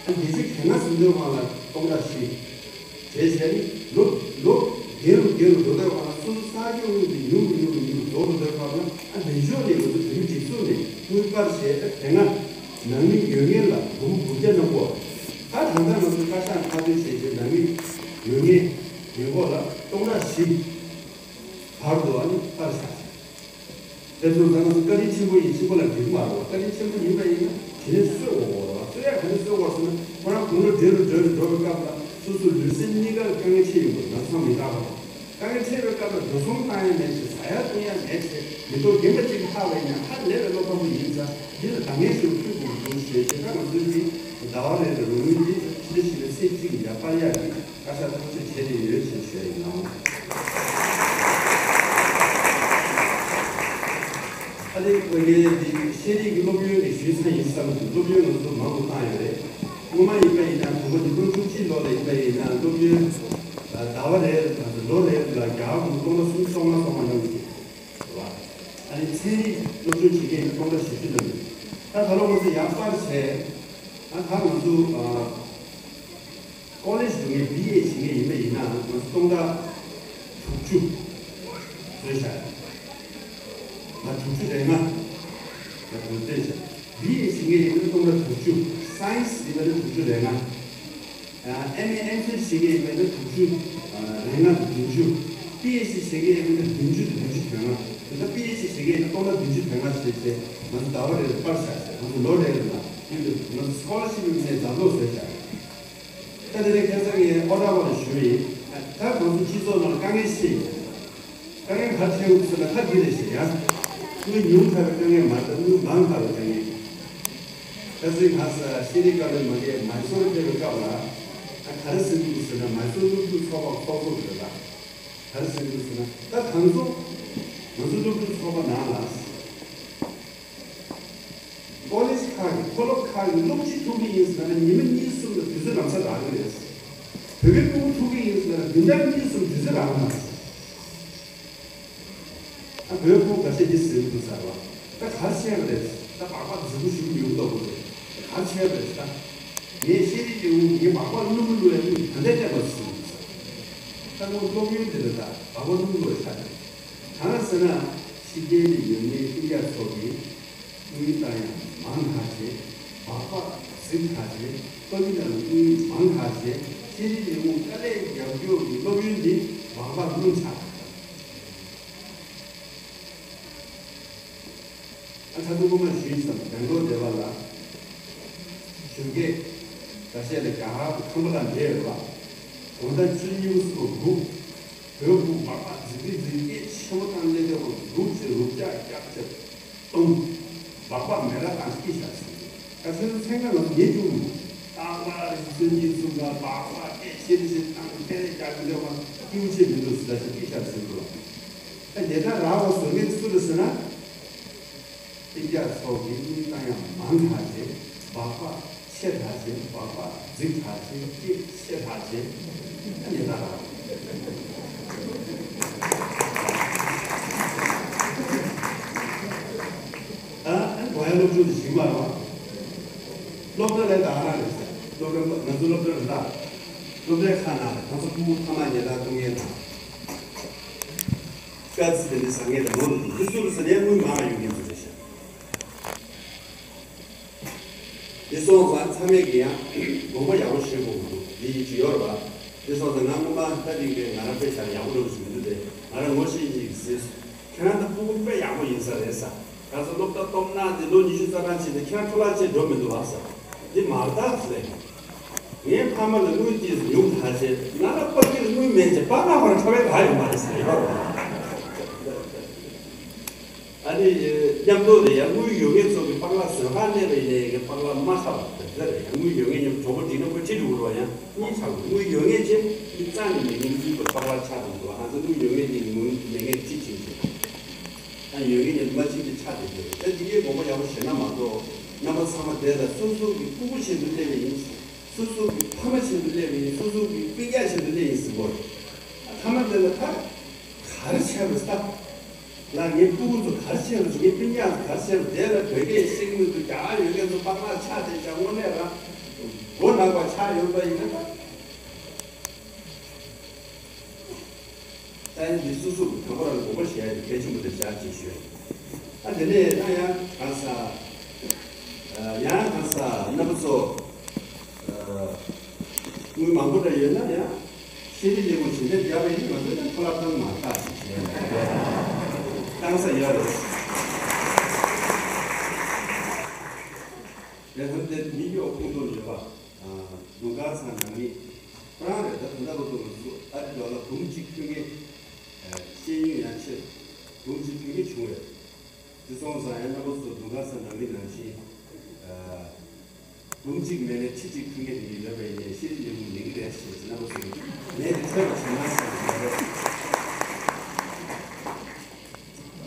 ཨ་བརྒྱད་ཅུ་གྱ་ལྔ་ཟིན་དུས་ཁར་ལ་སྟོང་ཕྲག་བཞི། བྱས་བྱས་ནི་ལོ་ལོ་རྒས་རུ་རྒས་རུ་འགྲོ་དུས་ཁར་ལ་སོ་སོ་བསགས་རྒྱུ་དངུལ་དེ་ཉུང་རུ་ཉུང་རུ་ཉུང་རུ་རྫོགས་འགྲོ་དུས་ཁར་ལ། ཨ་འདི་ཕྱོགས་ནས་ང་ཚོ་བོད་མི་སྒྲིག་འཛུགས་ནས་དངུལ་སྤར་བྱས། ཨ་དེ་སྔ་ནང་མི་ཡོད་མཁན་ལ་སྒོར་མོ་དགུ་བརྒྱ་གནང་དགོས། ད་ད་ལྟ་ང་ཚོ་བཀའ་ཤག་མཐའ་དོན་བྱས་བྱས་ནང་མི་ཡོད་མཁན་རྒན་འཁོགས་ལ་སྟོང་ཕྲག་བཞི། བར་དུ་ཨ་ནི་སྤར་བཞག་བྱས། དེ་ཚོ་ད་ང་ཚོ་བཀའ་དྲིན་ཆེན་པོ་ཡིན། ཆེན་པོ་ལ་འགྲིག་མ་རེད་བ། བཀའ་དྲིན་ཆེན་པོ་ཡིན་པ་ཡིན་ན་དེ་ནས་གསོད་དགོས་རེད་བ། གསོད་ཡ་ག་ནས་གསོད་དགོས་ཟེར་ན། ཁོ་རང་དགུང་ལོ་བགྲེས་རུ་བགྲེས་རུ་འགྲོ་བའི་སྐབས་ལ་སོ་སོ་ལུས་སེམས་གཉིས་ཀར་དཀའ་ངལ་ཆེ་ཡོང་གི་རེད། ང་ཚང་མི་རྟག་པ་རེད། དཀའ་ངལ་འཕྲད་པའི་སྐབས་ལ་འགྲོ་སོང་བཏང་ཡ་མེད་བྱས། ཟ་ཡ་བཏུང་ཡ་མེད་བྱས། མི་ཐོག་རྒན་པ་གཅིག་ལྷག་པ་ཡིན་ན་ཧ་ལས་པའི་བློ་ཕམ་པོ་ཡིན་ཙང་འདི་ལ་འདང་ངེས་ཤིག་ཕུལ་དགོས་འདུག་ཞེས་བྱས། ད་ང་ཚོའི་འདི་ཟླ་བ་རེ་རེ་རོགས་དངུལ་འདི་ཕྱི་ལ་ཞིག་ལ་ཚེ་གཅིག་གི་ཡར་སྤར་ཡ་གི་བཀའ་ཤག་ཐག་གཅོད་བྱས་ཏེ་ཡོད་ཅེས་ཞུ་ཡ་ཡིན་ནོ། ཨ་ནི་ང་གིས་འདི་ཤེས་རིག་གི་སློབ་ཡོན་གྱི་ཞུས་ཚང་ཡིན་བསམ་གྱི། སློབ་ཡོན་ང་ཚོ་མང་དུ་བཏང་ཡོད་རེད། སྔོན་མ་ཡིན་པ་ཡིན་ན་དང་པོ་ཉིས་སྟོང་བཅུ་གཅིག་ལོ་ལ་ཡིན་པ་ཡིན་ན་སློབ་ཡོན་ཟླ་བ་རེར་ལོ་རེར་ལ་རྒྱ་གར་སྟོང་ཕྲག་སུམ་ཅུ་སོ་ལྔ་སོ་ལྔ་གནང་གི་རེད་བ། ཨ་ནི་ཚན་རིག་སློབ་སྦྱོང་བྱེད་མཁན་ཡིན་ན་སྟོང་ཕྲག་བཞི་བཅུ་གནང་གི་རེད། ད་ད་ལོ་ང་ཚོ་ཡར་སྤར་བྱས། ཨ་ད་ང་ཚོ་ཨ། ཀོ་ལེཇ་འགྲོ་མཁན་བི་ཨེ་བྱེད་མཁན་ཡིན་པ་ཡིན་ན་ང་ཚོ་སྟོང་ཕྲག་དྲུག་ཅུ་བཟོས་བཞག་ང་དྲུག་ཅུ་རེ་ལྔ་ང་དྲུག་བཏོན་བཞག་བི་ཨེ་བྱེད་མཁན་ཡིན་ན་སྟོང་ཕྲག་དྲུག་ཅུ། སའེན་སི་ཡིན་པ་ན་དྲུག་ཅུ་རེ་ལྔ། ཨེམ་ཨེ་ཨེམ་ཕིལ་བྱེད་མཁན་ཡིན་པ་ན་དྲུག་ཅུ་རེ་ལྔ་དང་བདུན་ཅུ། པི་ཨེཆ་ཌི་བྱེད་མཁན་ཡིན་པ་ན་བདུན་ཅུ་དང་བདུན་ཅུ་དོན་ལྔ། དེ་ལྟར་པི་ཨེཆ་ཌི་བྱེད་མཁན་ཡིན་ན་སྟོང་ཕྲག་བདུན་ཅུ་དོན་ལྔ་བྱས་བྱས་ང་ཚོ་ཟླ་བ་རེ་རེ་སྤར་བཞག་བྱས། ང་ཚོ་ལོ་རེ་རེ་ལ་ཡིན་དུས་ང་ཚོ་སི་ཀོ་ལར་ཤིབ་ཡོད་མེད་ལ་ལོག་བཟོས་བཞག་ད་དེ་རིང་ཁ་སང་ངས་ཨོ་ཊ་ཝ་ལ་ཞུས་ཡིན། ད་ང་ཚོ་སྤྱི་ཚོགས་ནང་ལ་དཀའ་ངལ་ཤེས་ཡོད། དཀའ་ངལ་ག་རེ་འཕྲད་ཡོད་ཟེར་ན་ད་འདི་རེད་ཟེར་ཡ། དངུལ་ཉུང་དྲགས་པའི་དཀའ་ངལ་མ་རེད། དངུལ་མང་དྲགས་པའི་དཀའ་ངལ། ཁ་སང་ང་ཚོ་ཤེས་རིག་བཀའ་བློན་མ་གིས་མཱི་སོར་ཕེབས་པའི་སྐབས་ལ་ད་ག་རེ་ཟེར་གྱི་འདུག་ཟེར་ན། མཱི་སོར་སློབ་ཕྲུག་ཚོགས་པ་ཚོགས་གཙོ་རེད་ད། ག་རེ་ཟེར་གྱི་འདུག་ཟེར་ན། ད་ད་ཚོ་ང་ཚོ་སློབ་ཕྲུག་ཚོགས་པ་ནང་ལ། ཀོ་ལེཇ་ཁག་གི་མཐོ་སློབ་ཁག་གི་སློབ་སྤྱི་ཐུག་གི་ཡིན་ཟེར་ན་ཉི་མ་གཉིས་གསུམ་ལ་དུས་ཚོད་ལམ་སང་རག་གི་རེད། བོད་པའི་སྤུ་གུ་ཐུག་གི་ཡིན་ཟེར་ན་བདུན་ཕྲག་གཉིས་གསུམ་དུས་ཚོད་རག་གི་མ་རེད། ད་བོད་ཕྲུག་འགའ་ཤས་འདི་ཟེར་གྱི་འདུག་ཟེར་བ། ད་ག་རེ་བྱས་པ་རེད། ད་སྦག་སྦག་རྫིག་པོ་ཞིག་ཉོས་འདུག་གོ་ཟེར། ད་ག་རེ་བྱས་པ་རེད་ད། ངས་ཤེས་རིག་ལས་ཁུངས་ངས་སྦག་སྦག་སྣུམ་བླུགས་ཡ་ནི་ད་ལྟ་བསྟན་པ་ཟེར་གྱི་འདུག་ཟེར། ད་ཁོང་སློབ་ཡོན་དེ་ལ་ད་སྦག་སྦག་སྣུམ་བླུགས་ཡ་ཆགས་རེད། གང་ཟེར་ན་ཕྱི་རྒྱལ་ལ་ཡོད་མཁན་སྤུན་ཀྱག་ཚོ་གིས་དངུལ་བཏང་ཡ་མང་དྲགས་བྱས། སྦག་སྦག་རྫིག་དྲགས་བྱས། ཕ་གི་ནང་ལ་དངུལ་མང་དྲགས་བྱས། ཤེས་རིག་ལས་ཁུངས་དཀའ་ལས་རྒྱབ་སྐྱོར་གྱི་སློབ་ཡོན་འདི་སྦག་སྦག་སྣུམ་ཆགས། ཨ་ད་དུང་སྔོན་མ་ཞུས་ཙམ་སྦེང་ལོར་སྡེ་བ་ལ་གཞོན་སྐྱེས་ ད་བཤད་ལ་རྒྱ་གར་གྱི་ཁང་པ་དང་འདྲ་ཡོད་པ། དགོང་དག་ཆུ་སྙིང་སུ་རུབ། བོད་ཕྲུག་སྦག་སྦག་རྫིག་རྫིག་རྫིག་སྐད་ཆེན་པོ་བཏང་སླེབས་དུས་རུབ་བྱས་རུབ་རྒྱག་རྒྱག་བྱས་གཏོང་། སྦག་སྦག་མེ་ར་བཏང་སྐད་ཆ་ཟེར། ད་ཆུ་ཚན་ཁ་ང་ཚོ་ཉེ་བཅུག་མི་འདུག་ཏག་ཏག་རེད། ཆུ་སྙིང་སུ་འགའ་སྦག་སྦག་སྐད་ཆེ་རེ་ཞིག་བཏང་ཁེ་རེ་རྒྱག་གི་འདོད་པ་སྐྱིད་པོ་ཆེ་མི་འདུག་ཟེར། ད་ཆུ་སྐད་ཆ་ཟེར་འདུག་ད་དེ་ལྟར་རག་པ་བཟོ་མཁན་སུ་རེད་ཟེར་ན། སྤུན་ཀྱག་ཚོ་གིས་དངུལ་བཏང་ཡག་མང་དྲགས་བྱས། སྦག་སྦག་ཆེ་དྲགས་བྱས། སྦག་སྦག་རྫིག་དྲགས་བྱས། སྐད་ཆེ་དྲགས་བྱས། ཨ་ནི་ད་ར། ཨ་ཨ་གོ་ཡ་སློབ་ཕྲུག་དེ་ཞིག་མ་རེད་བ། སློབ་གྲྭ་ལས་ད་རང་རེད་ཟེར། སློབ་གྲྭ་ང་ཚོ་སློབ་གྲྭ་རེད་ད། སློབ་གྲྭའི་ཁ་ནང་ལ་ང་ཚོ་ཕྲུ་གུ་ཐ་མག་ཉལ་ཐ་གཏོང་མཁན་དང་། སྐྱ་རྫི་དེ་འདྲ་ཟ་མཁན་དང་ནོར་འདུག་འདི་ཚོ་ལ་ཟེར་ནས་དངུལ་མང་ཡོད་མཁན་ཚོ་རེད་ཤག་དེ་སོང་ཙང་ཚང་མས་ཀྱི་ཡང་དགོངས་པ་ཡག་པོ་བཞེས་དགོས་ཀྱི་འདུག་འདི་ཡིན་གྱི་ཡོད་རེད་པ། དེ་སོང་ཙང་ང་སྔོན་མ་ལྟ་དེ་གའི་ང་རང་དཔེ་བཞག་ཡག་པོ་འགྲོ་གི་མི་འདུག་དེ་ང་རང་ངོ་ཤེས་ཀྱི་ཟེར། ཁྱེད་རང་ད་ཕྲུ་གུ་དཔེ་ཡག་པོ་ཡིན་ས་རེད་ས། ག་ཚོད་སློབ་གྲྭ་སྟོབས་ན་དེ་ལོ་ཉི་ཤུ་རྩ་གྲངས་ཕྱིན་ཏེ་ཁྱེད་རང་འཕྲོ་བརླག་ཆེ་འགྲོ་མི་འདུག་བ་ས། འདི་མ་རེད་ད་ཟེར། ངའི་ཕ་མ་ལ་དངུལ་ཏོག་ཙམ་ཉུང་དྲགས་བྱས། ང་ལ་པ་ཀིར་དངུལ་མེད་ཅེས་པ་ང་ཧོར་ཁྲ་བའི་ག་ཡོད་མ་རེད་ཟེར་ཡོད་རེད། ཨ་ནི་མཉམ་དུ་རེད་ཡ། དངུལ་ཡོད་མཁན་ཚོ་གི་པགས་ལག་བཟོས་ཁང་སླེབས་པ་ཡིན་ནའི་ཡ་གི་པགས་ལག་མ་ཧྲ་བ་དེ་འདྲ་རེད་ཡ། དངུལ་ཡོད་མཁན་མཉམ་གྲོགས་པོ་བསྒྲིགས་ན་ཁོ་ཁྲིད་འགྲོ་གི་རེད་བ། ཡང་གཉིས་ཆགས་འགྲོ། དངུལ་ཡོད་མཁན་ཅན་མི་རྩ་ནས་མེད་མཁན་གཉིས་པོ་པགས་ལག་ཆགས་འགྲོ་གི་རེད་བ། ང་ཚོ་དངུལ་ཡོད་མཁན་དེ་ངོ་མེད་མཁན་ཁྲིད་ཕྱིན་ཅིག་ཨ་ཡོད་མཁན་ཉམས་མ་ཕྱིན་ཏེ་ཆགས་བསྡད་ཀྱི་རེད། ད་འདི་གའི་དགོངས་པ་ཡག་པོ་བཞེས་ན་མ་གཏོགས་རྣམ་པ་ཚང་མ་དེ་ལ་སོ་སོ་གི་ཕྲུ་གུ་ཆེད་དུ་སླེབས་པ་ཡིན། སོ་སོ་གི་ཕ་མ་ཆེད་དུ་སླེབས་པ་ཡིན། སོ་སོ་གི་སྤུན་ཀྱག་ཆེད་དུ་སླེབས་ཡིན་ཟེར་གོ། ཐ་མ་དེ་ལ་ད་ག་རེ་བྱས་པ་ད། ལ་ངའི་ཕྲུ་གུ་ཚོ་ག་རེ་བྱས་པ། ངའི་སྤུན་ཀྱག་ཚོ་ག་རེ་བྱས་པ། དེ་ལ་བོད་སྐད་ཤེས་ཀྱི་མི་འདུག་རྒྱ་གར་ཡོད་མཁན་ཚོ་པགས་པ་ཆགས་བསྡད་ཤག་དངོས་གནས་རང་མགོ་ནག་པ་ཆགས་ཡོད་པ་ཡིན་ན་ད། ད་ཡིན་འདི་སོ་སོ་གི་དང་པོ་རང་ལ་དགོངས་པ་བཞེས་ཡ་དེ་གལ་ཆེན་པོ་དེ་བཞག་ཅེས་ཞུ། ཨ་དེ་ནས་ད་ཡང་གང་ས། ཡང་གང་ས་རྣམ་པ་ཚོ། དངུལ་མང་པོ་འདྲ་ཡོད་ན་ཡང་ཤེས་རིག་ལས་ཁུངས་ཞིབ་ཕྲ་རྒྱག་པ་ཡིན། ང་ཚོ་ཡང་ཁོ་ལ་བཏང་མ་ཐག་ཅིག་བྱས་ནས་བཏང་ས་ཡོད་རེད། ལས་ཁུངས་དེ་མི་གཡོག་ཁོངས་གཏོགས་ཡོད་པ། དུང་དཀར་ཚང་ནང་མི་ཁོ་རང་རེད། ད་ད་ལྟ་བར་དུ་ང་ཚོ་ཨ་རི་ཌོ་ལར་འབུམ་གཅིག་ཕུལ་མཁན། ཤེས་ཡོན་ཡང་ཆེ། འབུམ་གཅིག་ཕུལ་མཁན་བྱུང་བས། དེ་སོང་ཙང་ཡང་རྣམ་པ་ཚོ་དུང་དཀར་ཚང་ནང་མི་ནང་བཞིན། འབུམ་གཅིག་མེད་ནས་ཁྲི་གཅིག་ཕུལ་མཁན་དེ་འདྲ་ཡོད་པ་ཡིན་ནའི་ཤེས་རིག་ལས་ཁུངས་ལེན་གྱི་རེད་ཞེས་རྣམ་པ་ཚོས་ངས་དེ་ཐོས་པ་བྱུང་ན་བསམ་གྱི་རེད།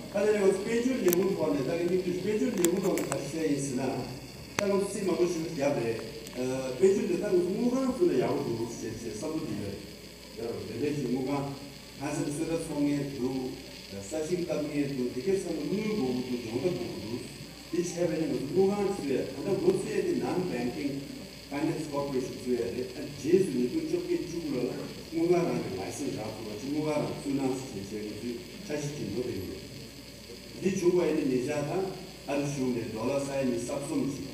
ད་ལྟ་ང་ཚོ་དཔལ་འབྱོར་ལས་ཁུངས་ཐོག་ནས་ད་གི་སྙིང་བསྡུས་དཔལ་འབྱོར་ལས་ཁུངས་ཐོག་ནས་ག་རེ་བཤད་ཡིན་ཟེར་ན། ད་ང་ཚོ་རྩིས་མང་པོ་ཞིག་བརྒྱབ་རེད། དཔལ་འབྱོར་དེ་ད་ང་ཚོ་དངུལ་ཁང་བཙུགས་ན་ཡག་པོ་འདུག་ཞེས་བྱས་བསམ་བློ་འདི་ཡོད་རེད། ཡོད་རེད། དེ་འདྲ་ཞིག་དངུལ་ཁང་། གང་ཟེར་ན་གསོལ་ར་འཚོང་མཁན་འདུག་ས་ཞིང་བཏབ་མཁན་འདུག་དེ་གའི་ཚང་མ་དངུལ་དགོས་ཀྱི་འདུག་སྦྱོང་བརྡར་དགོས་ཀྱི་འདུག་དེ་བྱས་པ་ཡིན་ན་ང་ཚོ་དངུལ་ཁང་བཙུགས་ཡ། ད་ལྟ་འགོ་བཙུགས་ཡ་དེ་Non-Banking Finance Corporation བཙུགས་ཡ་རེད། ཨ་རྗེས་སུ་ཉིས་སྟོང་བཅོ་བརྒྱད་བཅུ་དགུ་ལོ་ལ་དངུལ་ཁང་རང་གི་ལའི་སེན་སི་རག་ཐུབ་པ་ཅིག་དངུལ་ཁང་རང་བཙུགས་གནང་ཟེར་བྱས་བྱས་ང་ཚོའི་འཆར་གཞི་ཅིག་འགྲོ་བསྡད་ཡོད། འདི་བྱུང་བ་ཡིན་ན་ཉེ་ཆར་ད་ཨ་རི་གཞུང་ནས་ཌོ་ལར་ས་ཡ་ཉི་ཤུ་རྩ་གསུམ་ཅིག་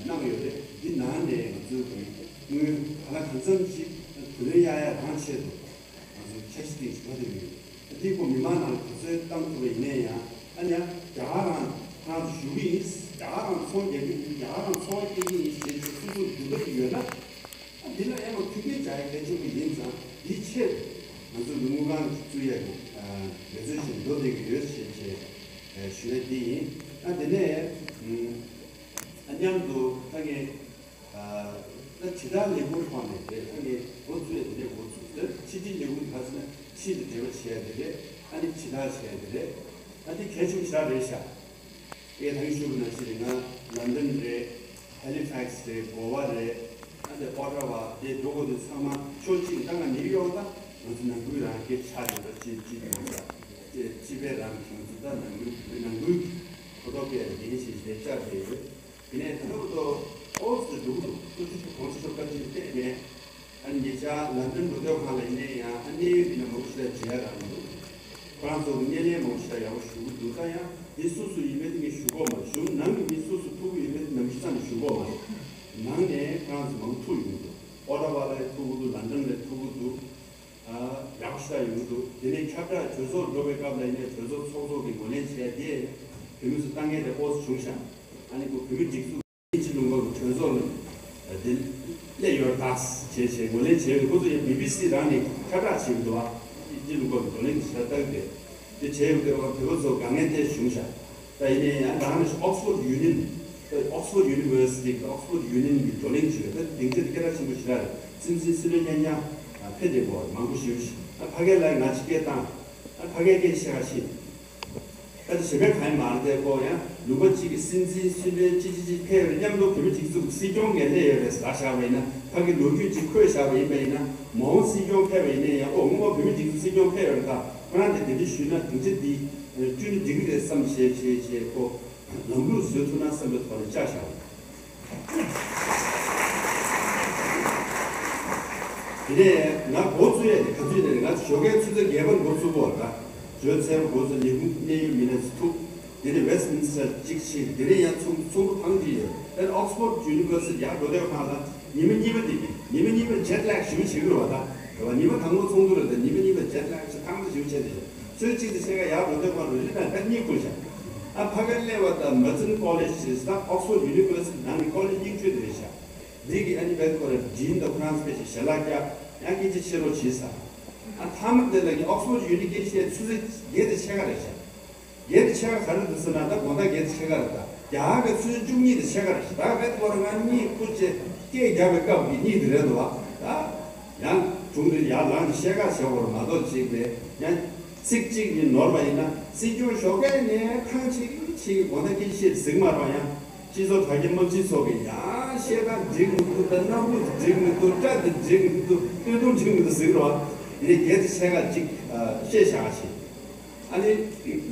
གནང་ཡོད་རེད། འདི་ནང་ནས་ང་ཚོའི་གི་དངུལ་ག་ལ་གང་འཚམ་ཅིག་བུ་ལོན་གཡར་ཡ་རང་ཆེད་དུ། ང་ཚོ་འཆར་གཞི་སྟེང་ཞུ་བ་དེ་ཡིན། འདི་ཁོ་མི་མང་ནང་ལ་ག་ཚོད་བཏང་ཐུབ་པ་ཡིན་ནའི་ཡང་ཨ་ནི་རྒྱ་གར་རང་ཁོ་རང་ཚོ་ཞུ་གི་ཡིན། རྒྱ་གར་རང་ཚོང་རྒྱག་གི་ཡིན། རྒྱ་གར་རང་ཚོང་བ་སྐྱེལ་གི་ཡིན་ཞེས་བྱས་སོ་སོར་འདུན་པ་ཅིག་ཡོད་ན། ཨ་འདི་ལ་ཨེ་མ་མཐུན་རྐྱེན་སྦྱར་ཡ་གལ་ཆེན་པོ་ཡིན་ཙང་འདིའི་ཆེད་ང་ཚོ་གི་དངུལ་ཁང་བཙུགས་ཡ་གི་འབད་རྩོལ་བྱས་འགྲོ་བསྡད་ཀྱི་ཡོད་ཞེས་བྱས་ཞུ་ཡ་འདི་ཡིན། ཨ་དེ་ནས་ཨ་མཉམ་དུ་ད་ངས། ད་ཕྱི་དྲིལ་ལས་ཁུངས་ཐོག་ནས་རེད། ཨ་ནི་འགོ་བཙུགས་ཡ་དེ་འདྲས་འགོ་བཙུགས་ཏེ་ཕྱི་དྲིལ་ལས་ཁུངས་ག་ཟེར་ན་ཕྱི་དང་འབྲེལ་བ་བྱེད་ཡ་དེ་རེད། ཨ་ནི་ཕྱི་ཐག་བྱེད་ཡ་དེ་རེད། ཨ་འདི་གལ་ཆེན་པོ་ཞེ་དྲག་རེད་ཤག་ངས་ད་གིན་ཞུས་པ་ནང་བཞིན་རེད། ང་ལན་ཌན་རེད། ཧེ་ལི་ཕེག་སི་རེད། གོ་བ་རེད། ཨ་འདི་ཨོ་ཊ་ཝ་དེ་འགྲོ་དགོས་དུས་ཚང་མ་ཕྱོགས་གཅིག་ད་ང་ནིའུ་ཡོག་ད་ང་ཚོ་ནང་ཁུལ་རང་སྐད་ཆ་ཡོད་པ་ཅི་ཅི་ཡོད་ས་ཅི་ཅི་བས་རང་གི་ང་ཚོ་ད་ནང་ཁུལ་ནང་ཁུལ་གྱི་གོ་རྟོགས་སྤེལ་ཡ་འགན་བཞེས་བྱས་བཅར་བསྡད་ཡོད། དེ་ནས་ད་ལྟ་བར་དུ་ཨོ་སི་འགྲོ་གི་འདུག་སོ་སོ་སོ་གང་སོ་སོ་བཀའ་དྲིན་གཏན་ནས། ཨ་ནི་ཉེ་ཆར་ལན་ཌན་འགྲོ་སྡོད་ཁང་ལ་ཡིན་ནའི་ཡང་ཨ་གནད་ཡོད་མི་སྣ་མང་པོ་ཞིག་ལ་མཇལ་ཡ་རག་གི་འདུག་ཁོ་རང་ཚོ་གི་སྣེ་ལེན་མང་པོ་ཞིག་ལ་ཡག་པོ་ཞུ་གི་འདུག་ད་ཡང་འདི་སོ་སོ་ཡིན་མིན་དེ་ངས་ཞུ་གི་ཡོད་མ་རེད། གཞུང་ནང་གི་མི་སོ་སོ་ཐུག་གི་ཡོད་མེད་དེ་ནམ་རྒྱུན་ཙམ་ཞུ་གི་ཡོད་མ་རེད། ནང་ནས་ཁོ་རང་ཚོ་མང་པོ་ཐུག་ཡོང་གི་འདུག་ཨོ་ཊ་ཝ་ལ་ཐུག་གི་འདུག་ལན་ཌན་ལ་ཐུག་གི་འདུག་ཨ་ཡག་པོ་ཞེ་དྲག་ཡོང་གི་འདུག་དེ་ནས་ཁྱབ་བསྒྲགས་གྲོས་ཚོགས་འགྲོ་བའི་སྐབས་ལ་ཡིན་ནའི་གྲོས་ཚོགས་ཚོགས་གཙོ་གིས་ངོས་ལེན་བྱས་ཏེ་བོད་མི་ཚོ་ལྟ་མཁན་དེ་ཨོ་སི་བྱུང་ཤག་ཨ་ནི་ཁོ་བོད་མི་སྒྲིག་འཛུགས་ཨིན་ཇི་ལུང་པ་གི་གྲོས་ཚོགས་ལ་དེ་ བྱས་བྱས་ངོས་ལེན་བྱས་པའི་ཁོ་ཚོ་ཡང་བི་བི་སི་རང་ནས་ཁྱབ་བསྒྲགས་བྱེད་ཀྱི་འདུག་བ། དབྱིན་ཇི་ལུང་པ་གི་བགྲོ་གླེང་གི་ཞལ་ལྟ་གི་རེད། དེ་བྱས་ཡོང་དུས་བོད་པ་ཚོ་དཀའ་ངལ་དེ་བྱུང་ཤག་ད་ཡིན་ནའི་ཡང་ད་ནི་Oxford Union། Oxford University། Oxford Union གི་བགྲོ་གླེང་བྱས་ཡོད། ད་སྡིངས་ཆ་དེ་སྐད་གྲགས་ཆེན་པོ་ཞེ་དྲག་རེད། སྲིད་འཛིན་སྲིད་བློན་རྐྱང་རྐྱང་ཕེབས་བསྡད་ཡོད་རེད། མང་པོ་ཞེ་པོ་ཞིག་ཨ་ཕ་གིར་ལ་ང་ཅིག་སྐད་བཏང་། ཨ་ཕ་གིར་སྐད་ཆ་བཤད་ག་ཕྱིན། ད་ཆེ་བའི་གང་ཡིན་མ་རེད་དེ་ཁོ་ཡང་ལུང་པ་གཅིག་གི་སྲིད་འཛིན་སྲིད་བློན་གཅིག་གཅིག་གཅིག་ཕེབས་པའི་མཉམ་དུ་བོད་མི་སྒྲིག་འཛུགས་ཀྱི་སྲིད་སྐྱོང་ངས་སླེབས་ཡོད་རེད་ཟེར་ལབ་བཞག་པ་ཡིན་ན། ཕ་གི་ལོ་རྒྱུས་གཅིག་འཁོད་བཞག་པ་ཡིན་པ་ཡིན་ན། མ་འོངས་སྲིད་སྐྱོང་ཕེབས་པ་ཡིན་ན་ཡང་ཨོ་སྔོན་མ་བོད་མི་སྒྲིག་འཛུགས་སྲིད་སྐྱོང་ཕེབས་ཡོད་རེད། ད་ཁོ་རང་དེ་དེ་འདྲ་ཞུས་ན་སྡིངས་ཆ་འདི་བསྐྲུན་ན་འགྲིག་གི་རེད་བསམ་བྱས་བྱས་བྱས་ཁོ་ལམ་ལུགས་བཟོ་ཐུབ་ན་བསམ་པའི་ཐོག་ནས་བཅར་བཞག་པ་རེད། དེ་ནས་ང་འགོ་བཙུགས་ཡས་དེ་ག་དུས་ནས་རེད། ང་ཞོགས་ཀའི་ཆུ་ཚོད་བརྒྱད་པར་འགོ་བཙུགས་པ་རེད། ད་བརྗོད་ཚད་འགོ་བཙུགས་ལས་ཁུངས་གནད་ཡོད་མི་སྣ་ཚོ་ཐུག་དེ་ནས་Westminster་གཅིག་ཕྱིན། དེ་ནས་ཡང་ཚོགས་ཚོགས་འདུ་ཐེངས་གཅིག་ཡོད། དེ་ནས་Oxford University ཡར་འགྲོ་དུས་སྒང་ལ་ཉི་མ་གཉིས་པ་དེ་ཉི་མ་གཉིས་པ་jet lag ཞེ་པོ་བྱེད་ཀྱི་རེད་བ། ད་རེད་བ། ཉི་མ་དང་པོ་ཚོགས་འདུ་རེད། ད་ཉི་མ་གཉིས་པ་jet lag ཞེ་ཐང་ཐང་ཞེ་པོ་བྱས་ཏེ། ཚོད་གཅིག་དང་ཕྱེད་ཀ་ཡར་འགྲོ་དུས་སྒང་རི་ལི་ནང་ད་གཉིད་ཁུག་ཤག་ཨ་ཕ་གིར་སླེབས་པ་དང་Merton College ཞེས་ད་Oxford University ནང་གི་ཀོ་ལེཇ་རྙིང་ཤོས་དེ་རེད་ཤག་འདི་གི་ཨ་ནི་བེད་ཁོ་ར་ཌིན་དང་ཁོ་རང་ཚོ་ཕལ་ཆེར་ཞལ་ལག་བཀྱག་ཡང་སྐད་ཆ་བཤད་རོགས་བྱེད་ས། ཨ་མཐའ་མ་དེ་ལ་གི་Oxford University སྐད་ཆ་བཤད་ཆུ་ཚོད་བརྒྱད་དང་ཕྱེད་ཀ་རེད་ཤག་བརྒྱད་དང་ཕྱེད་ཀ་ག་རེ་འདུག་ཟེར་ན། ད་དགོང་དག་བརྒྱད་དང་ཕྱེད་ཀ་རེད། ད་རྒྱ་གར་གི་ཆུ་ཚོད་བཅུ་གཉིས་དང་ཕྱེད་ཀ་རེད་ཤག་ད་བེད་ཁོ་ར་ང་གཉིད་ཁུག་བྱས་སྐད་རྒྱག་པའི་སྐབས་ཀྱི་གཉིད་དེ་རེད་འདུག་བ། ད་ཡང་དྲུང་དེ་ཡར་ལངས་ནས་ཤེལ་ཁ་བྱེད་དགོས་རེད་མ་གཏོགས་ཅིག་རེད། ཡང་ཚིག་གཅིག་གཉིས་ནོར་བ་ཡིན་ན་སྲིད་སྐྱོང་ཞོགས་ཀས་ནས་ཐེངས་གཅིག་གཅིག་གི་དགོང་དག་སྐད་ཆ་བཤད་ཟིག་མ་རེད་བ། ཡང་སྤྱི་ཚོགས་དྲ་རྒྱ་དམག་སྤྱི་ཚོ་གིས་ཡང་བཤད་སྟངས་འགྲིག་མི་འདུག་ད་སྣ་ཁུག་འགྲིག་མི་འདུག་སྐྲ་དེ་འགྲིག་མི་འདུག་སྟོད་ཐུང་འགྲིག་མི་འདུག་ཟེར་གི་རེད་བ། ཡིན་ནའི་བརྒྱད་དང་ཕྱེད་ཀ་གཅིག་བཤད་བཞག་ཞིག་ཨ་ནི་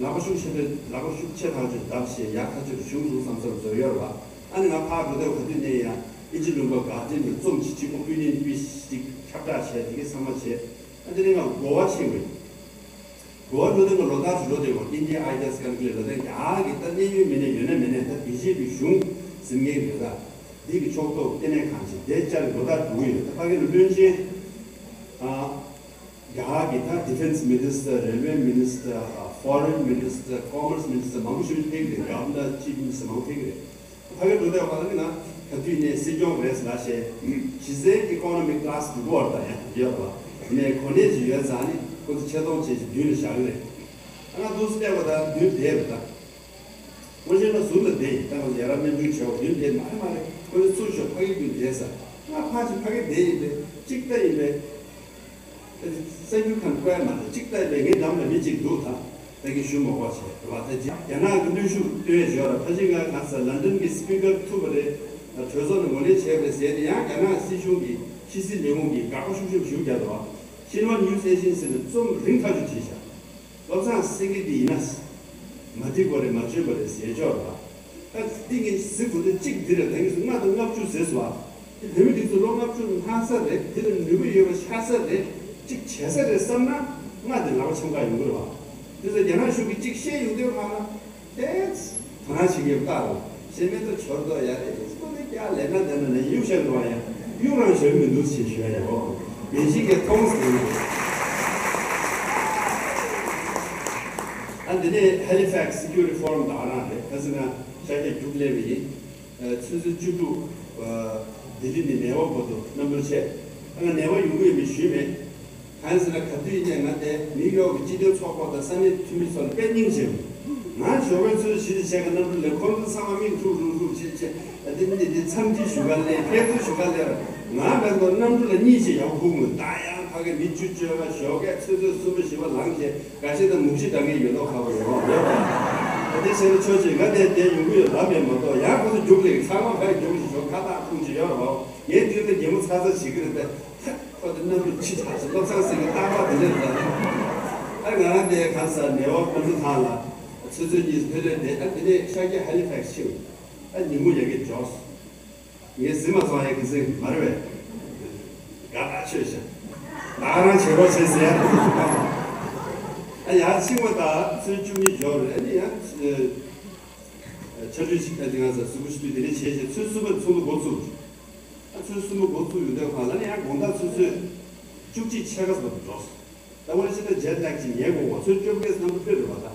ལག་པ་ཤུགས་ཆེ་བའི་ལག་པ་ཤུགས་ཆེ་ཐག་ཆོད་བརྡབ་བྱས་ཡག་ཐག་ཆོད་བྱུང་འདུག་བསམ་བསམ་བཟོ་ཡོད་རེད་བ། ཨ་ནི་ང་ཕར་འགྲོ་དུས་ག་དུས་ནས་ཡང་དབྱིན་ཇི་ལུང་པ་ག་དུས་ནས་རྩོམ་ཅིག་གཅིག་པོ་དབུ་བརྙེས་པི་ཅིག་ཁྱབ་བསྒྲགས་བྱས་དེ་གའི་ཚང་མ་བྱས། ཨ་དེ་ནས་ང་གོ་བ་ཕྱིན་པ་ཡིན། གོ་བ་འགྲོ་དུས་ང་ལོ་ལྟར་འགྲོ་དུས་ང་India Idol སྐབས་ཀྱི་ལོ་ལྟར་ཡག་གི་ད་གནད་ཡོད་མི་སྣ་ཡོད་ན་མེད་ན་ད་བི་ཇེ་པི་གཞུང་ཟིན་མཁན་གྱི་ད་འདི་གི་ཕྱོགས་གཏོགས་ལྟེ་གནས་ཁང་ཅིག་དེ་བཅར་ལོ་ལྟར་འགྲོ་གི་ཡོད། ད་ཕ་གི་ལ་བློན་ཆེན་ཨ། རྒྱ་གར་གྱི་ད་Defense Minister, Railway Minister, Foreign Minister, Commerce Minister མང་པོ་ཞིག་ཕེབས་ཀྱི་རེད། Governor, Chief Minister མང་པོ་ཕེབས་ཀྱི་རེད། ཕ་གིར་འགྲོ་དུས་བ་ལ་ནི་ང་ག་དུས་ནས་སྲིད་སྐྱོང་རེད་ལབ་བྱས། གཞི་རྩའི་economy class དྲུག་པ་བར་དུ་ཡང་ཡོད་པ། དེ་ནས་གོ་གནས་ཅིག་ཡོད་ཙང་ནི་ཁོ་ཚོ་ཆེ་མཐོང་བྱས་ཀྱི་མདུན་ལ་བཞག་གི་རེད། ང་འདུག་སེ་བལྟས་པ་དང་མདུན་དེད་པ་དང་། དངོས་གཞི་ང་ཟུར་ལ་བསྡད་ཡིན། ད་ང་ཚོ་ཡ་རབས་སྨན་སྦྱོང་བྱས་པ་མདུན་དེད་མ་རེད་མ་རེད། ཁོ་ཚོ་ཚུར་ཤོག་ཕ་གི་མདུན་དེད་ས། ང་ཕར་ཕྱིན་ཕ་གི་བསྡད་ཡིན་པས་གཅིག་ལྟ་ཡིན་པས། གསར་འགྱུར་ཁང་བཀོད་ཡ་མ་རེད། གཅིག་ལྟ་ཡིན་པས་ངའི་འགྲམ་ལ་མི་གཅིག་འདུག་ད་ད་གིན་ཞུ་མ་དགོས་བྱས་རེད་བ། ད་རྒྱ་ནག་གི་གནོན་ཤུགས་སྟོན་ཡ་བྱས་པ་རེད། ཕ་གི་ང་ག་ས་ལན་ཌན་གྱི་སྤི་ཀར་ཐུབ་པ་རེད། གྲོས་ཚོགས་ནས་ངོས་ལེན་བྱས་པ་རེད་ཟེར་ཏེ་ཡང་རྒྱ་ནག་སྲིད་གཞུང་གི་ཕྱི་སྲིད་ལས་ཁུངས་ཀྱིས་དགག་པ་ཤུགས་ཆེན་པོ་ཞིག་བརྒྱབ་འདུག་བ། Xinhua News Agency ནས་རྩོམ་རིང་ཐག་ཆོད་བྲིས་ཤག་བློ་བཟང་སེང་གེ་འདི་ཡིན་ན། མ་འགྲིག་པ་རེད་མ་འཇོན་པ་རེད་ཟེར་ཆོག་རེད་པ། ད་འདི་ངས་གཟིགས་དགོས་དོན་གཅིག་འདི་རེད། ད་ངས་སུ་ལྔ་དང་ལྔ་བཅུ་ཟེར་སོང་བ། དེ་བོད་མི་འདི་ཚོ་ལོ་ལྔ་བཅུ་ལྷག་ས་རེད། དེ་ལ་ནུས་པ་ཡོད་པ་ཆགས་ས་རེད། གཅིག་བྱེད་ས་རེད་བསམ་ན་ལྔ་དེ་ལག་པ་འཆང་ག་ཡོང་གི་རེད་བ། དེ་ཚོ་རྒྱ་ནག་གཞུང་གིས་གཅིག་བཤད་ཡོང་དུས་ཧ་ལ། ཨེ། ད་ང་ཞིག་གིས་བཀག་རོགས། ཞེ་མེད་དུ་འཆོར་དོ་ཡ་རེད། ཁོ་ནི་ཀྱ་ལས་ན་དེ་ན་ནས་གཡུག་བཞག་རོགས་ཡ། གཡུག་རང་བཞག་མི་འདུག་ཅེས་ཞུ་ཡ་ཡོད། མི་ཞིག་གིས་མཐོང་ཟིན་རེད། ཨ་འདི་ནས་Halifax Security Forum དང་རང་རེད། ཁ་སང་ང་ཤར་རྒྱག་རྒྱུགས་སླེབས་པ་ཡིན། ཆུ་ཚོད་བཅུ་དྲུག་ལྡི་ལི་ནས་ནེ་ཝར་བར་དུ་རྣམ་པར་བྱས། ང་ནེ་ཝར་ཡོང་གི་ཡོད་མེད་ཞུས་མེད། གང་ཟེར་ན་ག་དུས་ཡིན་ནའི་ང་དེ་ནིའུ་ཡོག་གི་སྤྱི་མཐུན་ཚོགས་པ་དང་ས་གནས་འཐུས་མི་ཚོ་ལ་དཔེ་སྙིང་རྗེ་བོ། ང་ཞོགས་པའི་ཆུ་ཚོད་བཞི་དང་ཕྱེད་ཀ་གནམ་གྲུ་ལ་ཁོང་ཚོ་ཚང་མ་མིག་འཁྲུག་རུག་རུག་བྱེད་བྱེད། ཨ་དེ་འདི་འདི་འཚམས་འདྲི་ཞུ་ག་སླེབས། ཕེབས་བསུ་ཞུ་ག་སླེབས། ང་བས་མདོ་གནམ་གྲུ་ལ་གཉིད་ཅིག་ཡང་ཁུག་མི་འདུག་ད་ཡང་ཕ་གི་མི་བཅུ་བཅོ་ལྔ་ཞོགས་ཀས་ཆུ་ཚོད་གསུམ་པ་བཞི་པ་ལངས་བྱས་འགའ་ཤས་དང་མུག་ཤི་འདྲ་མཁན་ཡོད་མདོག་ཁ་པོ་ཡོད་རོགས་ཡོད་པ། ཨ་དེ་བྱས་ན་ཆོག་ཅིག་ང་དེ་དེ་ཡོང་གི་ཡོད་ལབ་མེད་མ་གཏོགས་ཡང་ཁོ་ཚོ་རྒྱུགས་ལེགས་ཚང་མ་ཕ་གི་རྒྱུགས་ཞིག་ཞོགས་ཁ་བཏགས་ཁུང་ཅིག་ཡོད་རོགས། ངས་དུས་ད་གད་མོ་ཚ་ཚ་བྱེད་ཀྱི་རེད་དེ། ཁོ་དེ་གནམ་གྲུ་ཕྱི་ཐག་ཆོད། བློ་བཟང་སེང་གེ་རྟག་པར་དེ་འདྲ་རེད། ཨ་ང་རང་དེ་གང་ཟེར་ནེ་ཝར་གནམ་གྲུ་ཐང་ལ་ཆུ་ཚོད་གཉིས་ཕེབས་ལས་དེ་ཨ་དེ་ནས་ཤར་རྒྱག་ཧ་ལི་ཕེག་སི་ཕྱིན། ཨ་ཉིན་མོ་ཡ་གི་འཇོག་ངས་གཟིགས་མ་སོང་། ཡ་གི་གཟིགས་མ་རེད་པས། དགའ་ཐག་ཆོད་ཤག་ད་རང་བྱེད་རོགས་བྱེད་ཟེར། ཨ་ཡར་ཕྱིན་པ་ད་ཚོད་བཅུ་གཉིས་འཇོག་རེད། ཨ་ནི་ཡང་ཆ་འཕྲུལ་ཞིག་ད་དེ་གང་ཟེར་གཟུགས་པོ་ཞིག་དུས་དེ་འདྲ་བྱས་བྱས་ཚོད་གསུམ་པ་ཚོགས་འདུ་འགོ་ཚུགས། ཨ་ཚོད་གསུམ་པ་འགོ་ཚུགས་ཡོང་དུས་ཁ་ལ་ནི་ཡང་དགོང་དག་ཆུ་ཚོད་བཅུ་གཅིག་ཕྱེད་ཀ་ཙམ་དུ་འགྲོ་སོང་། ད་དངོས་གནས་བྱས་ན་ཇེ་ཊི་ལེག་ཅིག་ཉལ་དགོས་པ། ཚོད་བཅོ་བརྒྱད་ཙམ་དུ་ཕེབས་རེད་པ་ད།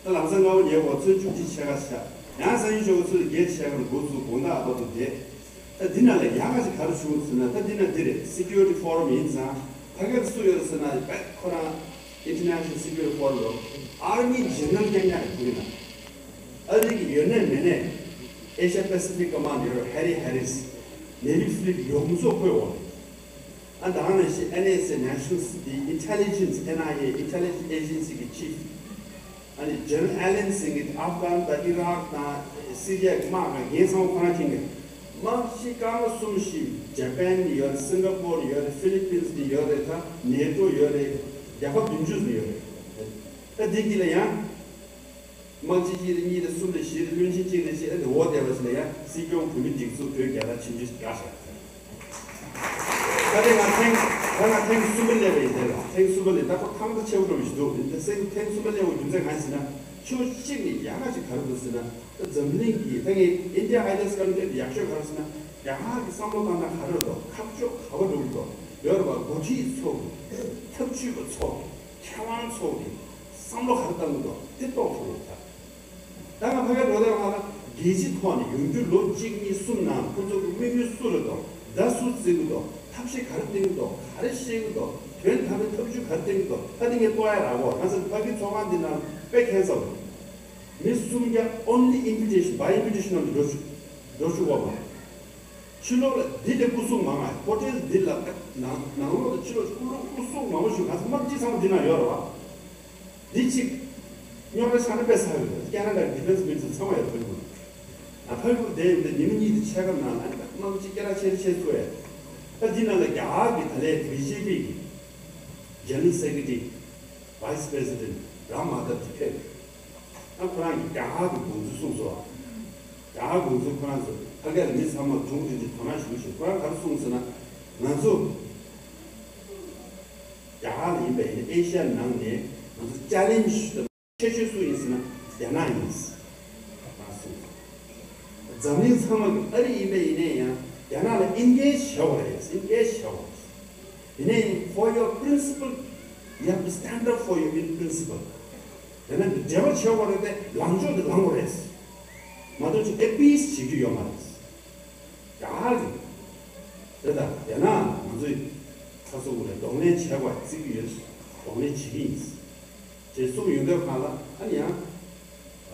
ད་ལམ་སང་སྔ་པོ་ཉལ་དགོས་པ། ཚོད་བཅུ་གཅིག་ཕྱེད་ཀ་ཤག་ཡང་སང་ཉིན་ཞོགས་པ་ཚོད་བརྒྱད་ཕྱེད་ཀ་ལ་འགོ་ཚུགས། དགོང་དག་བར་དུ་བསྡད། ད་འདི་ནང་ལ་ཡག་ག་ཞིག་ག་རེ་བྱུང་ཟེར་ན། ད་འདི་ནང་འདི་རེད། Security Forum ཡིན་ཙང་ཕ་གིར་སུ་ཡོད་ཟེར་ན། ད་ཁོ་རང་International Security Forum ལ་Army General རྐྱང་རྐྱང་རེད། ཁོ་གི་ནང་ཨ་རི་གི་ཡོད་ནས་མེད་ནས་Asia Pacific Command ཡོད་རེད། Harry Harris, Navy Philip ཡོངས་རྫོགས་ཁོས་འོང་རེད། ཨ་ད་ནང་བཞིན་N S A National Intelligence, N I A Intelligence Agency གི་Chief ཨ་ནི་General Allen Singh གིས་ཨབ་གྷན་དང་ཨི་རག་དང་སི་རི་ཡ་གི་དམག་གི་འགན་ཚང་མ་ཁོ་རང་འཁྱེར་མཁན། དམག་སྤྱི་སྐར་མ་གསུམ་བཞི་ཇ་པན་ནས་ཡོད་རེད། སིང་ག་པོར་ནས་ཡོད་རེད། ཧྥི་ལི་པིན་ནས་ཡོད་རེད། ད་ནེ་ཏོ་ཡོད་རེད། རྒྱལ་ཁབ་བདུན་ཅུ་ནས་ཡོད་རེད། ད་འདི་གི་ལ་ཡང་དམག་སྤྱི་གཅིག་རེད། གཉིས་རེད། གསུམ་རེད། བཞི་རེད། བློན་ཆེན་གཅིག་རེད་ཅེས་ཨ་ནི་འོ་བསྡད་པ་ཞིག་ལ་ཡང་སྲིད་སྐྱོང་བོད་མི་སྒྲིག་འཛུགས་བོད་རྒྱ་ནག་ཆིངས་ཆུང་ཞིག་བསྒྲགས་བཞག་ད་ལྟ་ང་ཐེངས་ད་ང་ཐེངས་གསུམ་པ་སླེབས་པ་ཡིན། དེ་ལ་ཐེངས་གསུམ་པ་སླེབས། ད་ཁོ་ཐང་ད་ཆེ་བོ་འགྲོ་བ་ཞིག་འདུག་ད་སེང་ཐེངས་གསུམ་པ་སླེབས་པའི་རྒྱུ་མཚན་གང་ཡིན་ཟེར་ན། ཕྱོགས་གཅིག་ནས་ཡག་ག་ཞིག་ག་རེ་འདུག་ཟེར་ན། ད་འཛམ་གླིང་གི་ད་ངས་India Ideas Congress ཡག་ཤོས་ག་རེ་ཟེར་ན། རྒྱ་གར་གྱི་བསམ་བློ་བཏང་ན་ག་རེ་འདུག་ཁ་ཕྱོགས་ག་པར་འགྲོ་གི་འདུག་ཡོད་རེད་པ། འགོ་ཁྲིད་ཚོ་གི་ཐབས་ཇུས་པ་ཚོ་གི་མཁས་དབང་ཚོ་གི་བསམ་བློ་ག་རེ་བཏང་གི་འདུག་དེ་རྟོགས་ཐུབ་ཡོད་ད། ད་ང་ཕ་གིར་འགྲོ་དུས་ང་ལ་རྒྱལ་སྤྱིའི་ཐོག་ནས་ཡོང་རྒྱུ་ལོ་གཅིག་གཉིས་གསུམ་ནང་ཁོ་ཚོ་གི་དམིགས་ཡུལ་སུ་རེད་འདུག་བརྡ་སུ་བརྩི་གི་འདུག་ཐབས་ཤེས་ག་རེ་བཏིང་གི་འདུག་ག་རེ་བཤད་གི་འདུག་དོན་དམ་པའི་ཐབས་ཇུས་ག་རེ་བཏིང་གི་འདུག་ད་དེ་ངས་རྟོགས་ཡ་རག་གོ་ང་ཚོ་ཕ་གིའི་ཚོགས་ཁང་འདི་ནང་དཔེ་ཁྱད་མཚར་བ་རེད། མི་སུམ་བརྒྱ་only invitation by invitation ནང་དུ་འགྲོ་ཆུ་འགྲོ་ཆུ་བ་མ། ཕྱི་ལོགས་ལ་འདི་ལས་སྐུ་སྲུང་མང་ང་ཧོ་ཊེལ་འདི་ལ་ནང་ནང་ལོགས་ལ་ཕྱི་ལོགས་སྐུ་སྲུང་སྐུ་སྲུང་མང་པོ་ཞིག་ང་ཚོ་དམག་སྤྱི་ཚང་མ་འདི་ནང་ཡོད་རེད་བ། འདི་གཅིག་རྙོག་དྲ་ཆགས་ན་དཔེ་ཚ་ཡོད་རེད། ཁེ་ན་ཌ་ཌི་ཕེན་སི་མི་ནི་སི་ཊར་ཚང་མ་ཡོད་རེད། ཕ་གི་ལ་བསྡད་ཡོད་འདི་ཉི་མ་གཉིས་དེ་ཆད་སྐབས་ནང་ལ་ཨ་ནི་དམག་སྤྱི་སྐད་གྲགས་ཆེ་རུ་ཆེ་ཚུལ་ཡོད། ད་འདི་ནང་ལ་རྒྱ་གར་གྱི་ད་ལས་བི་ཇེ་པི་གི་General Secretary, Vice President རམ་མ་དབ་ཀྱིས་ཕེབས། ཨ་ཁོ་རང་གིས་རྒྱ་གར་གྱི་དགོངས་ཚུལ་གསུངས་སོང་། རྒྱ་གར་དགོངས་ཚུལ་ཁོ་རང་ཚོ་ཕ་གི་ལ་མི་ཚང་མ་གྲོངས་དེ་འདྲའི་དོ་སྣང་ཞུ་ཞུ། ཁོ་རང་ག་རེ་གསུངས་ཟེར་ན། ང་ཚོ་རྒྱ་གར་ལ་ཡིན་པ་ཡིན་ན་ཨེ་ཤ་ཡ་ནང་ནས་ང་ཚོ་ཅ་ལེན་ཇི་ཆེ་ཤོས་སུ་ཡིན་ཟེར་ན་རྒྱ་ནག་ཡིན་ཟེར་ཁོ་རང་གསུངས་སོང་། འཛམ་གླིང་ཚང་མ་གི་ཨ་རི་ཡིན་པ་ཡིན་ན་ཡང་རྒྱ་ནག་ལ་ཨིན་གེ་ཇི་བྱ་དགོས་རེད། ཨིན་གེ་ཇི་བྱ་དགོས་རེད། ཡིན་ནའི་for your principle, you have to stand up for your in principle. དེ་ན་འབྲེལ་བ་བྱེད་དགོས་རེད་དེ་ལངས་ཕྱོགས་དེ་ལངས་དགོས་རེད། མ་གཏོགས་ཅིག་ཨེ་པིས་བྱེད་རྒྱུ་ཡོད་མ་རེད། ཡག་རེད། དེ་ལྟར་དེ་ན་ང་ཚོས་ཁ་སོ་དགོས་རེད། གདོང་ལེན་བྱེད་དགོས་བརྩི་གི་ཡོད། གདོང་ལེན་བྱེད་ཀྱི་ཡིན། ཅེས་གསུངས་ཡོང་དུས་སྒང་ལ་ཨ་ནི་ཡང་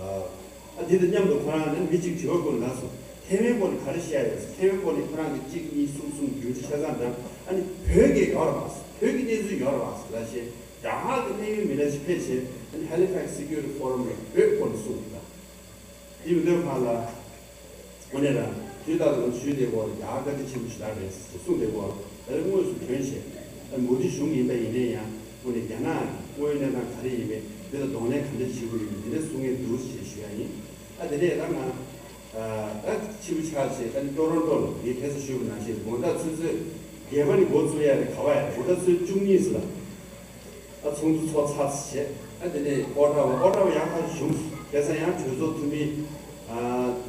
ཨ་འདི་དང་མཉམ་དུ་ཁོ་རང་ནི་མི་གཅིག་དྲི་བ་བཀོད་ལ་སོང་། ཐའེ་ཝན་སྐོར་ནས་ག་རེ་བཤད་ཡོད། ཐའེ་ཝན་སྐོར་ནས་ཁོ་རང་གིས་གཅིག་གཉིས་གསུམ་གསུམ་རྒྱུ་མཚན་ཆ་ཚང་དང་ཨ་ནི་བོད་ཀྱི་ཡོད་རེད་པ། བོད་ཀྱི་གནས་ཚུལ་ཡོད་རེད་པ་ལ་བཤད། རྒྱ་གར་གྱི་གནད་ཡོད་མི་སྣ་ཞིག་ཕེབས་བྱས་ཨ་ནི་Halifax Security Forum ནས་བོད་སྐོར་ནས་གསུངས་ཡོད་ད། དེ་ཡོད་དུས་སྒང་ལ། དངོས་གནས་རང་དུས་རྟག་ཏུ་ཞུས་བསྡད་ཡོད་རེད། རྒྱ་གར་བཀའ་དྲིན་ཆེན་པོ་ཞེ་དྲག་རེད་ཟེར་གསུངས་བསྡད་ཡོད་རེད། ད་རེས་དངོས་སུ་ཐོན་བྱས་ཨ་མོ་དི་གཞུང་ཡིན་པ་ཡིན་ནའི་ཡང་དངོས་གནས་རྒྱ་ནག་གི་དངོས་ཡོད་གནས་སྟངས་ག་རེ་ཡིན་པས་འདི་ལ་གདོང་ལེན་ག་འདྲ་བྱེད་དགོས་ཡིན་འདི་འདྲ་གསུང་མཁན་འདུག་ཅེས་ཞུ་ཡ་ཡིན། ཨ་དེ་ནས་ད་ང་ཨ་ཕྱི་པོ་ཆགས་བྱས་ཨ་ནི་ཊོ་རོན་ཊོ་ལ་ངས་ཁ་སང་ཞུས་པ་ནང་བཞིན་དགོང་དག་ཆུ་ཚོད་བརྒྱད་པ་ནས་འགོ་བཙུགས་ཡ་རེད། ག་བ་ཡ་དགོང་དག་ཆུ་ཚོད་བཅུ་གཉིས་ཙམ་ལ། ཨ་ཚོགས་འདུ་ཚོགས་ཚར་བྱས། ཨ་དེ་ནས་ཨོ་ཊ་ཝ་ཨོ་ཊ་ཝ་ཡག་ཐག་བྱུང་། ཁ་སང་ཡང་གྲོས་ཚོགས་འཐུས་མི་ཨ་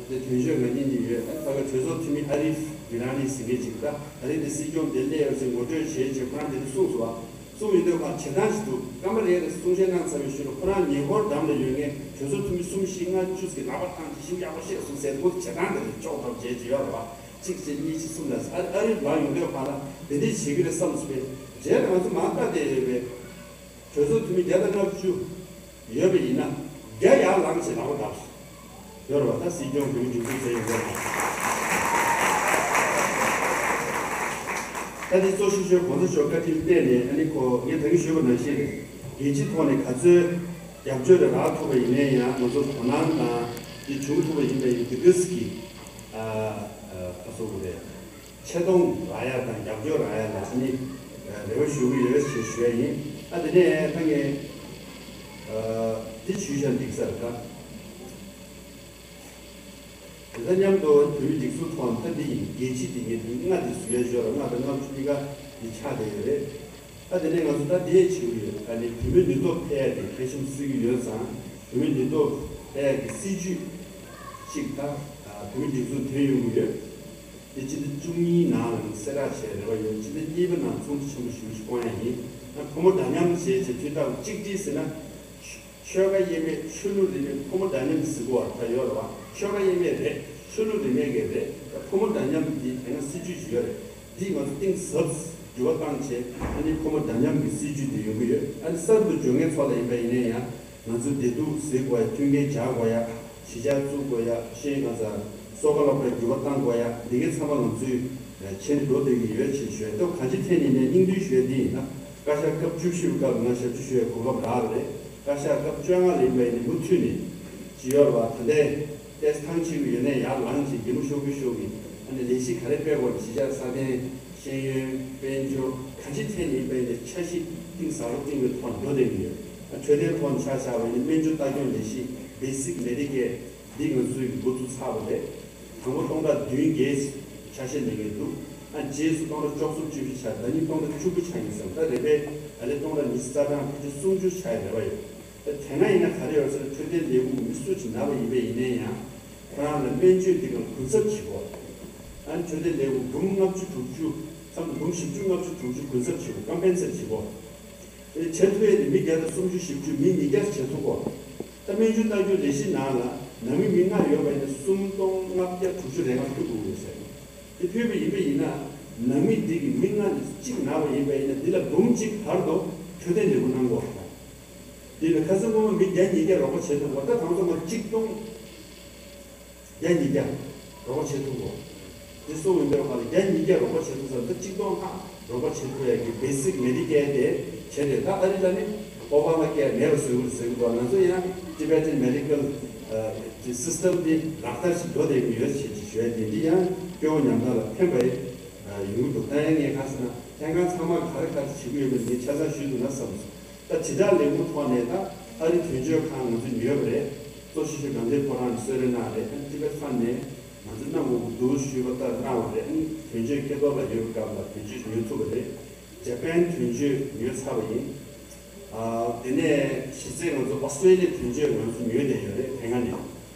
དེ་དོན་གཅོད་ང་གཉིས་གཉིས་ཡོད། ཨ་ཕ་གི་གྲོས་ཚོགས་འཐུས་མི་ཨ་རིབ་གྷི་ར་ནི་ཟེར་མཁན་ཅིག་ད་ད་རེས་དེ་སྲིད་སྐྱོང་དེ་སླེབས་ཡོད་ཟེར་ངོ་སྤྲོད་བྱས་རྗེས་ཁོ་རང་དེ་འདྲ་གསུངས་སོང་བ། གསུངས་ཡོད་དུས་ཁོ་རང་བྱེད་སྟངས་ཤིག་འདུག་སྐར་མ་རེ་རེ་གསུང་བཤད་གནང་ཚར་བའི་ཤུལ་ལ་ཁོ་རང་ཉེ་འཁོར་འགྲམ་ལ་ཡོད་མཁན་གྲོས་ཚོགས་འཐུས་མི་གསུམ་བཞི་ལྔ་བཅུ་ཟེར་ལག་པ་བཏང་རྗེས་ཞིམ་ཡག་པོ་བཤད་སོང་ཟེར་ཁོ་ཚོ་བྱེད་སྟངས་དེ་ལ་ཅོག་འཐོབ་བྱས་ཀྱི་ཡོད་རེད་བ། གཅིག་བྱས་གཉིས་བྱས་གསུམ་ལ་ཨ་ཨ་རིའི་ལག་ཡོང་དུས་ཁ་ལ་དེ་འདྲས་བྱེད་ཀྱི་རེད་བསམ་སོང་བས། རྗེས་ལ་ང་ཚོ་མ་ལྟ་བསྡད་ཡོད་པའི་གྲོས་ཚོགས་འཐུས་མི་བརྒྱ་དང་ལྔ་བཅུ་ཡོད་པ་ཡིན་ན་བརྒྱ་ཡར་ལངས་བྱས་ལག་པ་བརྡབས་སོང་། ཡོད་རེད་བ། ད་སྲིད་སྐྱོང་བོད་མི་སྒྲིག་འཛུགས་ཟེར་ཡོད་རེད་བ། ད་དེ་གཙོ་ཆེ་ཤོས་གོང་ས་མཆོག་བཀའ་དྲིན་བརྟེན་ནས་ཨ་ནི་ཁོ་ངས་ད་གིན་ཞུས་པ་ནང་བཞིན་རེད། རྒྱལ་སྤྱིའི་ཐོག་ནས་ག་ཚོད་རྒྱབ་སྐྱོར་རེ་རག་ཐུབ་པ་ཡིན་ནའི་ཡང་ང་ཚོ་དོ་སྣང་དང་དེ་བྱུང་ཐུབ་པ་ཡིན་པ་ཡིན་དུས་སྐབས་ཀྱི་ཨ་ཨ་ཁ་སོ་བོ་རེད། ཆེ་མཐོང་རག་ཡ་དང་རྒྱབ་སྐྱོར་རག་ཡ་ལ་ནི་རེ་བ་ཞུ་གི་ཡོད་ཞེས་ཞུ་ཡ་ཡིན། ཨ་དེ་ནས་ད་ངས་འདི་ཞུས་བཞག་འགྲིག་ས་རེད་ད། དེ་དང་མཉམ་དུ་བོད་མི་སྒྲིག་འཛུགས་ཐོག་ད་འདི་ཡིན། རྒྱལ་སྤྱི་དེ་ངས་འདི་ལྔ་དེ་བཟོས་ཡ་ཞོར་ལྔ་དང་ལྔ་བཅུ་གཉིས་ཀ་འདི་ཆགས་བསྡད་ཡོད་རེད། ཨ་དེ་ནས་ང་ཚོ་ད་འདི་ཡས་བྱེད་ཀྱི་ཡོད། ཨ་ནི་བོད་མི་ནུས་སྟོབས་འཕེལ་ཡ་དེ་གལ་ཆེན་པོ་བརྩི་གི་ཡོད་ཙང་བོད་མི་ནུས་སྟོབས་འཕེལ་ཡ་གི་སྲིད་ཇུས་གཅིག་ད་བོད་མི་སྒྲིག་འཛུགས་ཐོན་ཡོང་གི་ཡོད། དེ་སྤྱི་ཟླ་བཅུ་གཉིས་ནང་ལ་གསལ་བསྒྲགས་བྱས་རེ་བ་ཡོད། སྤྱི་ཟླ་གཉིས་པ་ནང་ཚོགས་འདུ་ཆེན་པོ་ཞེ་པོ་ཞིག་བསྐོང་ཡ་ཡིན། ཨ་ཕོ་མོ་འདྲ་མཉམ་བྱས་བྱས་དུས་ད་གཅིག་སྒྲིལ་ཟེར་ན། ཆོལ་ཁ་དབྱེ་མེད་ཆོས་ལུགས་རིས་མེད་ཕོ་མོ་འདྲ་མཉམ་ཟེར་གོ་བ་ད་ཡོད་རེད་བ། ཆོལ་ཁ་དབྱེ་མེད་རེད། ཆོས་ལུགས་རིས་མེད་ཀྱི་རེད། ཕོ་མོ་འདྲ་མཉམ་འདི་དེ་སྔ་སྲིད་ཇུས་ཤིག་ཡོད་རེད། འདི་ང་ཚོ་གཏིང་ཟབ་འགྱུར་བ་བཏང་བྱས། ཨ་ནི་ཕོ་མོ་འདྲ་མཉམ་གྱི་སྲིད་ཇུས་འདི་ཡོང་གི་ཡོད། ཨ་ནི་གསར་དུ་འབྱོར་མཁན་ཚོ་ལ་ཡིན་པ་ཡིན་ན་ཡང་། ང་ཚོའི་བདེ་སྡུག་གཟིགས་དགོས་ཡ། མཐུན་རྐྱེན་སྦྱར་དགོས་ཡ། གཞིས་ཆགས་བཙུགས་དགོས་ཡ། ཤེས་ཡོན་གང་ཚ་གསོ་བ་སློབ་གྲྭ་འགྱུར་བ་གཏང་དགོས་ཡ། འདི་གའི་ཚང་མ་ང་ཚོས་བྱེད་འགྲོ་བསྡད་ཀྱི་ཡོད་ཅེས་ཞུ་ཡ། ད་གང་ཅི་ཐད་ནས་ནས་སྙིང་བསྡུས་ཞུ་ཡ་འདི་ཡིན་ན། བཀའ་ཤག་སྐབས་བཅུ་བཞི་པའི་སྐབས་ང་ཞབས་ཕྱི་ཞུ་ཡའི་གོ་སྐབས་རག་རེད། བཀའ་ཤག་སྐབས་བཅོ་ལྔ་ལ་ཡིན་པ་ཡིན་ན་མུ་མཐུད་ནས་ཅི་ཡོད་རེད་བ། ད་ལྟའི་ཏེས་ཐང་ཆད་ཀྱི་ཡོད་ནའི་ཡར་ལངས་བྱས་རྒྱལ་མོ་གཤོག་ཁུ་ཤོག་གིས་ཨ་ནི་ལས་གཞི་ག་རེ་སྤེལ་དགོས། གཞིས་ཆགས་སྲ་བརྟན། ཤེས་ཡོན། དཔལ་འབྱོར། གང་ཅི་ཐད་ནས་ཡིན་པ་ཡིན་ན་འཆར་གཞི་གཏིང་ཟབ་པོ་བཏིང་བའི་ཐོག་འགྲོ་བསྡད་ཀྱི་ཡོད། ཨ་འཕྲོད་བསྟེན་ཐོག་ཆ་བཞག་པ་ཡིན་ན་སྨན་བཅོས་ལྟ་སྐྱོང་ལས་གཞི་Basic Medicare འདི་ང་ཚོས་འགོ་བཙུགས་ཚར་བ་རེད། དང་པོ་སྟོང་ཕྲག་བདུན་བརྒྱད་ཆ་ཤས་ལེན་གྱི་འདུག་ཨ་རྗེས་སུ་སྟོང་ཕྲག་བཅུ་གསུམ་བཅུ་བཞི་ཆགས། ཟླ་ཉིན་སྟོང་ཕྲག་བཅུ་དགུ་ཆགས་ཡིན་ཟེར། ད་རེ་བའི་ཨ་ལེ་སྟོང་ཕྲག་ཉི་ཤུ་རྩ་གྲངས་ཕལ་ཆེར་སུམ་ཅུ་ཆགས་ཡ་རེ་བ་ཡོད། ད་དེ་སྔ་ཡིན་ན་ག་རེ་ཡོད་ཟེར་ན། འཕྲོད་བསྟེན་ལས་ཁུངས་མི་སུ་ཞིག་ན་བ་ཡིན་པ་ཡིན་ན་ཡང་། ཁོ་རང་ལ་སྨན་བཅོས་འདི་ག་གུན་གསབ་བྱེད་དགོས། ཨ་ནི་འཕྲོད་བསྟེན་ལས་ཁུངས་འབུམ་ལྔ་བཅུ་དྲུག་ཅུ། མཚམས་འབུམ་བཞི་བཅུ་ལྔ་བཅུ་དྲུག་ཅུ་གུན་གསབ་བྱེད་དགོས། ཀམ་པེན་སེཊ་བྱེད་དགོས། དེ་བྱེད་ཐུབ་ཡས་དེ་མི་བརྒྱ་དང་སུམ་ཅུ་བཞི་བཅུ། མི་ཉིས་བརྒྱ་བྱེད་ཐུབ་དགོས། ད་སྨན་བཅོས་ལྟ་སྐྱོང་ལས་གཞི་ནང་ལ་ནང་མི་མི་ལྔ་ཡོད་པ་ཡིན་ན་སུམ་སྟོང་ལྔ་བརྒྱ་དྲུག་ཅུ་རེ་ལྔ་ཕུལ་དགོས་ཡོད་ཟེར། དེ་ཕུལ་བ་ཡིན་པ་ཡིན་ན་ནང་མི་འདི་གི་མི་ལྔ་ནས་གཅིག་ན་བ་ཡིན་པ་ཡིན་ན་འདི་ལ་འབུམ་གཅིག་བར་དུ་འཕྲོད་བསྟེན་ལས་ཁུངས་གནང་དགོས་པ་དང་། དེ་ནས་ཁ་སང་སྔོན་མ་མི་བརྒྱ་ཉིས་བརྒྱ་རོགས་པ་བྱེད་ཐུབ་པ། ད་གང་ཚང་མ་གཅིག་སྟོང་བརྒྱ་ཉིས་བརྒྱ་རོགས་པ་བྱེད་ཐུབ་དགོས། དེ་སོང་ཡིན་པའི་བར་ལ་བརྒྱ་ཉིས་བརྒྱ་རོགས་པ་བྱེད་ཐུབ་ཙང་ད་གཅིག་སྟོང་ལྷག་རོགས་པ་བྱེད་ཐུབ་ཡ་གི་Basic Medicare དེ་བྱས་ཏེ། ད་ཨ་རི་ལ་ནི་ཨོ་བྷ་མ་ཀེར་མེད་པ་བཟོ་དགོས་ཟེར་གི་འདུག་ང་ཚོ་ཡང་Tibetan Medical ཨ་དེ་སི་སི་ཊམ་དེ་ལག་བསྟར་ཞིག་འགྲོ་བསྡད་ཀྱི་ཡོད་ཅེས་ཅིག་ཞུ་ཡ་དེ། འདི་ཡང་སྐྱོ་བོ་ཉམ་ཐག་ལ་ཕན་པ་ཡོང་གི་འདུག་ད་ཡང་ངས་ག་ཟེར་ན་ལྷན་ཁང་ཚང་མ་ག་རེ་ག་རེ་བྱེད་ཀྱི་ཡོད་མེད་ངས་ཆ་ཚང་ཞུས་འདུག་ན་བསམ་སོང་། ད་དྲིལ་བསྒྲགས་ལས་ཁུངས་ཐོག་ནས་ད་ཨ་རི་དོན་གཅོད་ཁང་ང་ཚོ་ཉོས་པ་རེད། གཙོ་ཆེ་ཤོས་དགའ་ལྡན་ཕོ་བྲང་ནས་གསོལ་རས་གནང་རེད། ཨ་ནི་ཊི་བེཊ་ཕན་ནས་ང་ཚོ་གནང་དགོས་ཀྱི་འདུག་ཞུས་པ་ལྟར་གནང་བ་རེད། ཨ་ནི་དོན་གཅོད་ཁེ་ཐོག་ལ་ཡོད་པའི་སྐབས་ལ་དོན་གཅོད་ཉོ་ཐུབ་པ་རེད། ཇ་པན་དོན་གཅོད་ཉོས་ཚར་བ་ཡིན། ཨ་དེ་ནས་གཞི་རྩའི་ང་ཚོ་ཨོ་སི་ཀྲེ་ལི་ཡའི་དོན་གཅོད་ང་ཚོ་ཉོས་བསྡད་ཡོད་རེད། དེ་སྔ་ནས།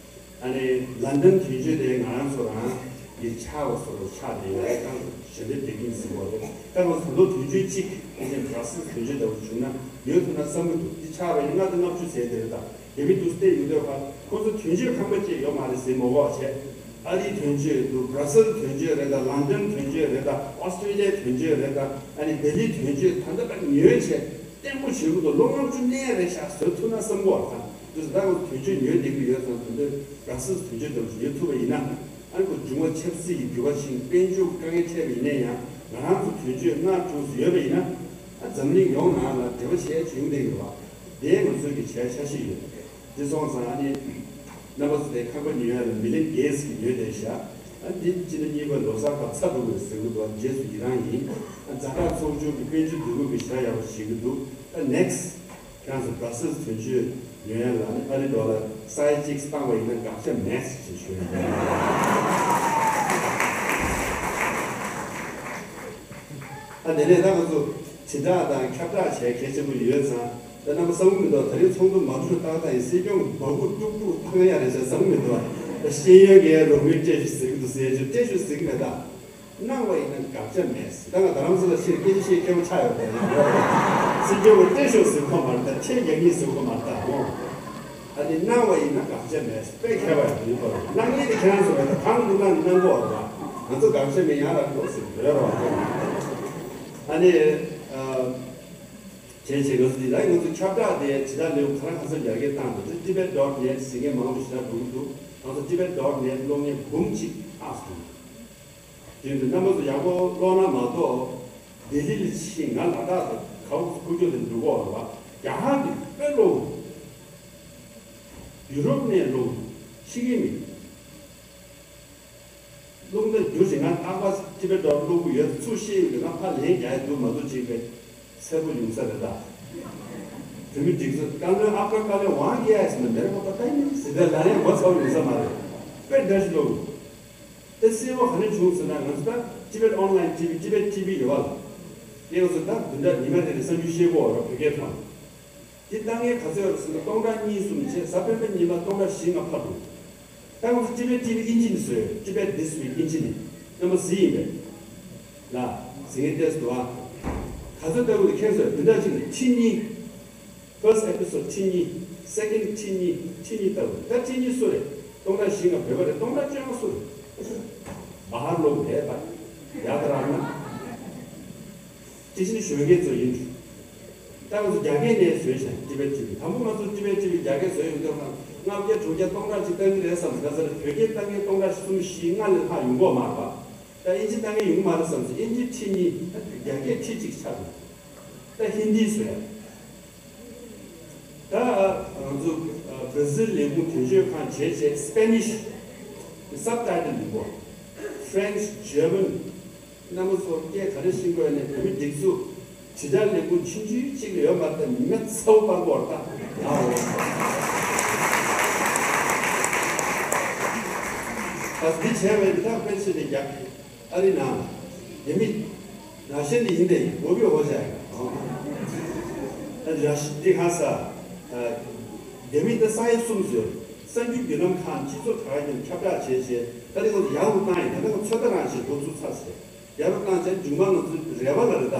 ཨ་ནི་ལན་ཌན་དོན་གཅོད་དེ་ང་རང་ཚོ་རང་གི་ཆགས་པ་སོ་སོ་ཆགས་བསྡད་ཡོད་རེད། ད་ཞལ་འདེབས་བསྡད་ཀྱིན་ཟིན་པ་རེད། ད་ང་ཚོ་ད་ལོ་དོན་གཅོད་གཅིག་ཕལ་ཆེར་བྷ་ར་སིལ་དོན་གཅོད་ལྟ་བུ་བྱུང་ན་ཉོ་ཐུབ་ན་བསམ་གྱི་འདུག་འདི་ཆགས་པ་ཡིན་ལྔ་དང་ལྔ་བཅུ་ཟེར་དེ་རེད། ད་དེ་མི་འདུག་བལྟས་ཡོང་དུས་ཁ་ཁོ་ཚོ་དོན་གཅོད་ཁང་པ་ཅིག་ཡོད་མ་རེད་ཟེར་མ་གོ་བ་བྱས། ཨ་རིའི་དོན་གཅོད་འདུག་བྷ་ར་སིལ་དོན་གཅོད་རེད། ད་ལན་ཌན་དོན་གཅོད་རེད། ད་ཨོ་སི་ཀྲེ་ལི་ཡའི་དོན་གཅོད་རེད། ད་ཨ་ནི་ལྡི་ལིའི་དོན་གཅོད་ད་ལྟ་ད་ཉོས་བྱས་བརྟན་པོ་བྱེད་དགོས་འདུག་ལོ་ལྔ་བཅུ་གནས་རེད་ཤག་བཟོ་ཐུབ་ན་བསམ་གོ་བ་དང་། དེ་ཚོ་ད་ང་ཚོ་དོན་གཅོད་ཉོས་བསྡད་ཀྱི་ཡོད་ཙང་། དེ་འདྲ་བྷ་ར་སིལ་དོན་གཅོད་འདྲ་བོ་ཞིག་ཉོ་ཐུབ་པ་ཡིན་ན། ཨ་ནི་ཁོ་འབྱུང་བ་ཆབ་སྲིད་ཀྱི་འགྱུར་བ་ཕྱིན། དཔལ་འབྱོར་དཀའ་ངལ་འཕྲད་པ་ཡིན་ན་ཡང་ང་རང་ཚོ་དོན་གཅོད་སྔར་གྲུབ་ཡོད་པ་ཡིན་ན། ཨ་འཛམ་གླིང་ཡོངས་ནང་ལ་འབྲེལ་བ་བྱས་བྱུང་བསྡད་ཀྱི་རེད་བ། དེ་ང་ཚོའི་གི་བྱས་འཆར་གཞི་ཡོད། དེ་སོང་ཙང་ཨ་ནི་རྣམ་པ་ཚོ་དེ་ཁང་པ་ཉོ་ཡ་ལ་མི་ལི་གེ་ཊི་སི་གིས་ཉོས་བསྡད་ཤག་ཨ་འདི་སྤྱི་ཟླ་གཉིས་པའི་ལོ་གསར་སྐབས་ཚར་འགྲོ་དགོས་ཟེར་གི་འདུག་རྗེས་སུ་ཡི་རང་ཡིན། ཨ་ཛ་དྲག་ཚོགས་ཆུང་གི་དཔལ་འབྱོར་འདུ་འགོད་ཀྱི་ཞག་ཡག་པོ་བྱེད་ཀྱི་འདུག་ཨ་ནེག་སི་ཁྱེད་རང་ཚོ་བྷ་ར་སིལ་དོན་གཅོད་ཉོ་ཡ་ལ་ནི་ཨ་རི་ཌོ་ལར་སའི་ཛི་གཅིག་བཏང་བ་ཡིན་ན་དགག་བྱ་མེད་ཅེས་ཞུ་ཡ་ཡིན། ཨ་དེ་ནས་ད་ང་ཚོ་དྲིལ་བསྒྲགས་དང་ཁྱབ་བསྒྲགས་བྱས་གལ་ཆེན་པོ་ཡོད་ཙང་། ད་རྣམ་པ་བསམ་གྱི་མི་འདུག་ད་རིང་ཚོགས་འདུ་མ་འགྲོ་ཏག་ཏག་ཡིན། སྲིད་སྐྱོང་འབག་སྐུ་དཀྲུག་དཀྲུག་བཏང་ཡ་རེད་ཟེར་བསམ་གྱི་མི་འདུག་ཤེས་ཡོན་གྱི་རོགས་དངུལ་སྤྲད་ཤོག་ཟེར་གྱི་འདུག་ཟེར་ཞུ། སྤྲད་ཤོག་ཟེར་གྱི་མེད་ད། གནང་བ་ཡིན་ན་དགག་བྱ་མེད་ཟེར། ད་ང་རྡ་རམ་ས་ལ་ཕྱིར་སྐད་ཆ་བཤད་མཁས་པོ་ཆགས་ཡོད་པ་རེད། སྲིད་སྐྱོང་གིས་སྤྲད་ཤོག་ཟེར་ཁོ་མ་རེད། ད་ཁྱེད་རྒྱག་གི་ཟེར་ཁོ་མ་རེད་ད། འོ། ཨ་ནི་གནང་བ་ཡིན་ན་དགག་བྱ་མེད། དཔེ་མཁས་པ་ཡང་ཡིན་པ་རེད། གནང་མཁན་དེ་ཁྱེད་རང་ཚོ་རེད། ད་གང་འདུག་གནང་གནང་གོ་རེད་པ། ང་ཚོ་དགག་བྱ་མེད། ཡང་ར་འགྲོ་ཟེར་རེད་རོགས། ཨ་ནི་ཨ་བྱས་བྱས་ང་ཚོ་འདི་ལ་ང་ཚོ་ཁྱབ་བསྒྲགས་དེ་ཇི་ལྟར་ལེའུ་ག་ར་ག་ཚོད་ཡར་རྒྱས་བཏང་འདུག་དེ་Tibet dot net ཟེར་མཁན་མང་པོ་ཞེ་དྲག་འགྲོ་གི་འདུག་ང་ཚོ་Tibet dot net ཀློག་མཁན་འབུམ་གཅིག་ཨ་སོང་། དེ་འདི་རྣམ་པ་ཚོ་ཡག་པོ་ཀློག་ན་མ་གཏོགས། ལྡི་ལི་ལ་ཕྱིན། ང་ལ་དྭགས་དང་ཁ་བུ་ཁུ་ཁྱོ་དེ་འགྲོ་གོ་ར་བ། རྒྱ་གར་གྱི་དཔེ་ཀློག་ཡུ་རོབ་ནས་ཀློག་ཤེས་ཀྱི་མེད། ཀློག་འདི་བསྒྱུར་ཞིང་ང་ཨ་ཕ་Tibet dot ཀློག་གི་ཡོད། ཚུར་ཤེས་ཡོད་ཀྱི་ང་ཕ་ལན་རྒྱག་ཡ་འདུག་མ་འདུག་ཅིག་པས་ཚེ་པོ་ཡོང་ས་རེད་ད། བོད་མི་སྒྲིག་འཛུགས་བཀའ་བློན་ཨ་ཕ་བཀའ་བློན་ཝང་ཀི་ཨེ་སི་ན་མེར་པ་པ་ཏའི་མི་ཟི་དེ་ལ་ཡང་མ་ཚ་བ་ཡོང་ས་མ་རེད། དཔེ་འདྲ་ཞིག་ཀློག་དེ་གསལ་པོ་ག་ནས་བྱུང་ཟེར་ན། ང་ཚོ་ད་Tibet Online ཊི་བི། Tibet ཊི་བི་ཡོད་པ་ལ། དེ་ང་ཚོ་ད་འདི་འདྲ་ཉི་མ་རེ་རེ་བསམ་ཚུལ་བཤད་གོ་ར་བོད་སྐད་ཐོག་དེ་ལྟ་ངན་ག་ཚོད་ཡོད་རེད་ཟེར་ན། སྟོང་ཕྲག་གཉིས་གསུམ་བྱས། གཟའ་སྤེན་པ་ཉིན་མ་སྟོང་ཕྲག་བཞི་ལྔ་ཕར་འགྲོ། ད་ང་ཚོ་Tibet ཊི་བི་དབྱིན་ཇི་ནས་བཟོས། Tibet This Week དབྱིན་ཇི་ནས། རྣམ་པ་གཟིགས་ཡིན་པས། ལ་གཟིགས་མཁན་ཏོག་ཙམ་འདུག་ཨ། ག་ཚོད་ལྟ་དགོས་རེད་མཁྱེན་སོང་། དེ་འདྲ་ཅིག་ནས་ཁྲི་གཉིས། First episode ཁྲི་གཉིས། Second ཁྲི་གཉིས། ཁྲི་གཉིས་ལྟ་དགོས་རེད། ད་ཁྲི་གཉིས་སུ་རེད། སྟོང་ཕྲག་བཞི་ལྔ་བོད་པ་རེད། སྟོང་ཕྲག་བཅོ་ལྔ་སུ་རེད། བ་ཧར་ལོག་རེད་པ། ཡ་ད་ར་ན། ཅི་ཕྱིན་ཞོན་མཁན་ཚོ་ཡིན། ད་ང་ཚོ་རྒྱ་སྐད་ནས་བཟོས་ཤག་ཊི་བེཊ་ཊི་ཝི། དང་པོ་ང་ཚོ་ཊི་བེཊ་ཊི་ཝི་རྒྱ་སྐད་བཟོས་ཡོང་དུས་ཁ་ལྔ་བརྒྱ་དྲུག་བརྒྱ་སྟོང་ཕྲག་ཅིག་བཏང་གི་རེད་བསམ། ད་ཚར་བོད་སྐད་བཏང་མཁན་སྟོང་ཕྲག་གསུམ་བཞི་ལྔ་ལས་ལྷག་ཡོང་གི་མ་རེད་པ། ད་ཨིན་ཇི་བཏང་མཁན་ཡོང་གི་མ་རེད་བསམ་ཟེར། ཨིན་ཇི་ཁྲི་གཉིས། ད་རྒྱ་སྐད་ཁྲི་གཅིག་ཆགས་འདུག་ད་ཧིན་དི་བཟོས། ད་ང་ཚོ་བྷ་ར་ཟིལ་ལས་ཁུངས་དོན་གཅོད་ཁང་བྱས་བྱས། སི་པེ་ནིཤ་སབ་ཊའི་ཊལ་ཡིན་པོ། ཧྥེ་རེན་ཆི། ཇར་མན། རྣམ་པ་ཚོ་སྐད་ག་རེ་ཤེས་དགོས་ནས། བོད་མི་སྒྲིག་འཛུགས་དྲིལ་བསྒྲགས་ལས་ཁུངས་ཆུང་ཆུང་གཅིག་ལ་ཡོད་མ་གཏོགས་མི་ཚ་བོ་པར་པོར་ད་ཡང་འོ། ད་འདི་བྱས་པའི་འདི་དག་དཔེ་ཆ་ནས་རྒྱག་ཨ་རི་ནང་རྒྱ་མི་ར་ཤི་ཡན་ཡིན་ཏེ་འོ་བི་འོ་བྱ་ཡ། ཨ་ར་ཤི་འདི་ག་ས་རྒྱ་མི་ད་ས་ཡ་གསུམ་ཟེར། གསར་འགྱུར་བརྒྱུད་ལམ་ཁག་སྤྱི་ཚོགས་ག་ག་ནས་ཁྱབ་བསྒྲགས་བྱས་བྱས། ད་རེས་ཁོང་ཚོ་ཡག་པོ་བཏང་ཡིན། ད་ལྟ་ཁོང་ཚོད་ལྟ་རང་བྱས། འགོ་ཚུགས་ཚར་བྱས། ཡག་པོ་བཏང་བྱས། མཇུག་མ་ང་ཚོའི་རེ་བ་ལ་རེད། ད་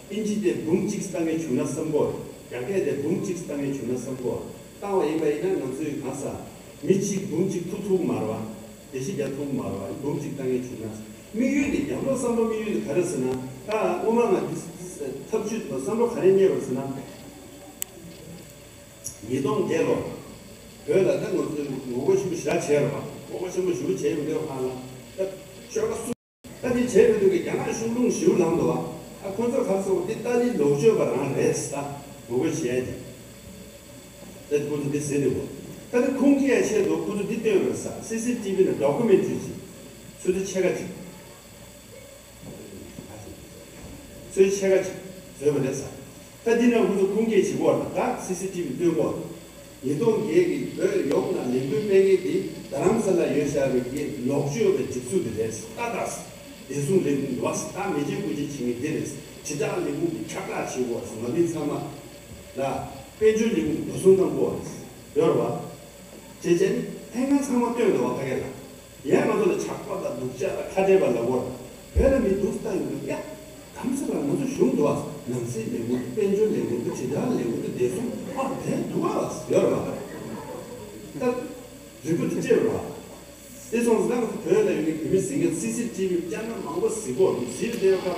ཨིན་ཇི་དེ་འབུམ་གཅིག་བཏང་མཁན་བྱུང་ན་བསམ་གོ། རྒྱ་སྐད་དེ་འབུམ་གཅིག་བཏང་མཁན་བྱུང་ན་བསམ་གོ། བཏང་བ་ཡིན་པ་ཡིན་ན་ང་ཚོའི་གང་ས་མི་གཅིག་འབུམ་གཅིག་ཐུག་ཐུབ་མ་རེད་བ། བརྒྱ་ཆ་བརྒྱ་ཐུབ་མ་རེད་བ། འབུམ་གཅིག་བཏང་མཁན་བྱུང་ན། དམིགས་ཡུལ་དེ་རྒྱབ་ལོགས་བསམ་བློ་དམིགས་ཡུལ་དེ་ག་རེ་ཟེར་ན། ད་སྔོན་མ་ང་འདི་ཐབས་ཇུས་དང་བསམ་བློ་ག་རེ་རྙེད་པ་རེད་ཟེར་ན། ཉིས་སྟོང་བརྒྱད་ལོ་བོད་ལ་ད་ང་ཚོས་ངོ་རྒོལ་ཆེན་པོ་ཞེ་དྲག་བྱས་རེད་བ། ངོ་རྒོལ་ཆེན་པོ་ཞེ་པོ་བྱས་ཡོང་དུས་ཧ་ལ་ད་ཆོལ་ཁ་སུ། ད་དེ་བྱས་པའི་དུས་ཀྱི་རྒྱ་ནག་གཞུང་རླུང་ཞེ་པོ་ལངས་འདུག་བ། ཨ་ཁོ་ཚོ་ག་རེ་ཟེར་བ། འདི་ཏཱ་ལིའི་ལོག་སྤྱོད་པ་རང་རེད་ཟེར། ད་ངོ་རྒོལ་བྱེད་ཡ་དེ། ད་ཁོ་ཚོ་འདི་ཟེར་འདུག་བ། ད་དེ་ཁུངས་སྐྱེལ་ཡ་ཆེད་དུ་ཁོ་ཚོ་འདི་བཏོན་པ་རེད་ཟེར། སི་སི་ཊི་ཝི་ནས་ཌོ་ཀུ་མེན་ཊི་རི་ཅིག་ཆུ་ཚོད་ཕྱེད་ཀ་ཅིག་ཚོད་ཕྱེད་ཀ་ཅིག་བཟོས་པ་རེད་ཟེར། ད་འདི་ནས་ཁོ་ཚོ་ཁུངས་སྐྱེལ་བྱེད་དགོས་རེད། ད་སི་སི་ཊི་ཝི་སྟོན་དགོས། ཉིས་སྟོང་བརྒྱད་ཀྱི་བོད་ཡོངས་ལ་ལས་འགུལ་སྤེལ་མཁན་དེ་རྡ་རམ་ས་ལ་ཡོད་བཞག་པའི་གི་ལོག་སྤྱོད་པའི་སྒྲིག་འཛུགས་དེ་རེད། ད་ད་བདེ་སྲུང་ལས་ཁུངས་འདུག་བ། ད་མེ་ལྕེ་སྐུ་མཁྱེན་བྱེད་མཁན་དེ་རེད། དྲིལ་བསྒྲགས་ལས་ཁུངས་ཀྱི་ཁྱབ་བསྒྲགས་བྱེད་དགོས་རེད། མ་མི་ཚང་མ་ལ་དཔལ་འབྱོར་ལས་ཁུངས་འགྲོ་སོང་བཏང་དགོས་རེད། ཡོད་རེད་བ། བྱས་རྗེས་ནི་ལྷན་ཁང་ཚང་མ་བཏོན་འདུག་བ། ཕ་གི་ལ། ཡང་ང་ཚོ་ལ་ཇག་པ་དང་སྡུག་ཅག་དང་ཁ་བྲལ་བ་ལབ་དགོས། བོད་ལ་མི་སྡུག་ས་ཡོང་དུས་ཡ། དམ་སེ་ལ་ང་ཚོ་གཞུང་འདུག་བ། ནང་སྲིད་ལས་ཁུངས་དང་དཔལ་འབྱོར་ལས་ཁུངས་དང་དྲིལ་བསྒྲགས་ལས་ཁུངས་དང་བདེ་སྲུང་ཨ་དེ་འདུག་བ་ཡོད་རེད་བ། ད་རིག་པ་དེ་བཅོས་རེད་བ། དེ་སོང་ཙང་ང་ཚོ་བོད་ལ་ཡོད་མཁན་བོད་མི་ཟེར་མཁན་སི་སི་ཊི་ཝི་བཅར་ན་མང་པོ་གཟིགས་གོ། གཟིགས་བསྡད་པ་ཁག་ལ་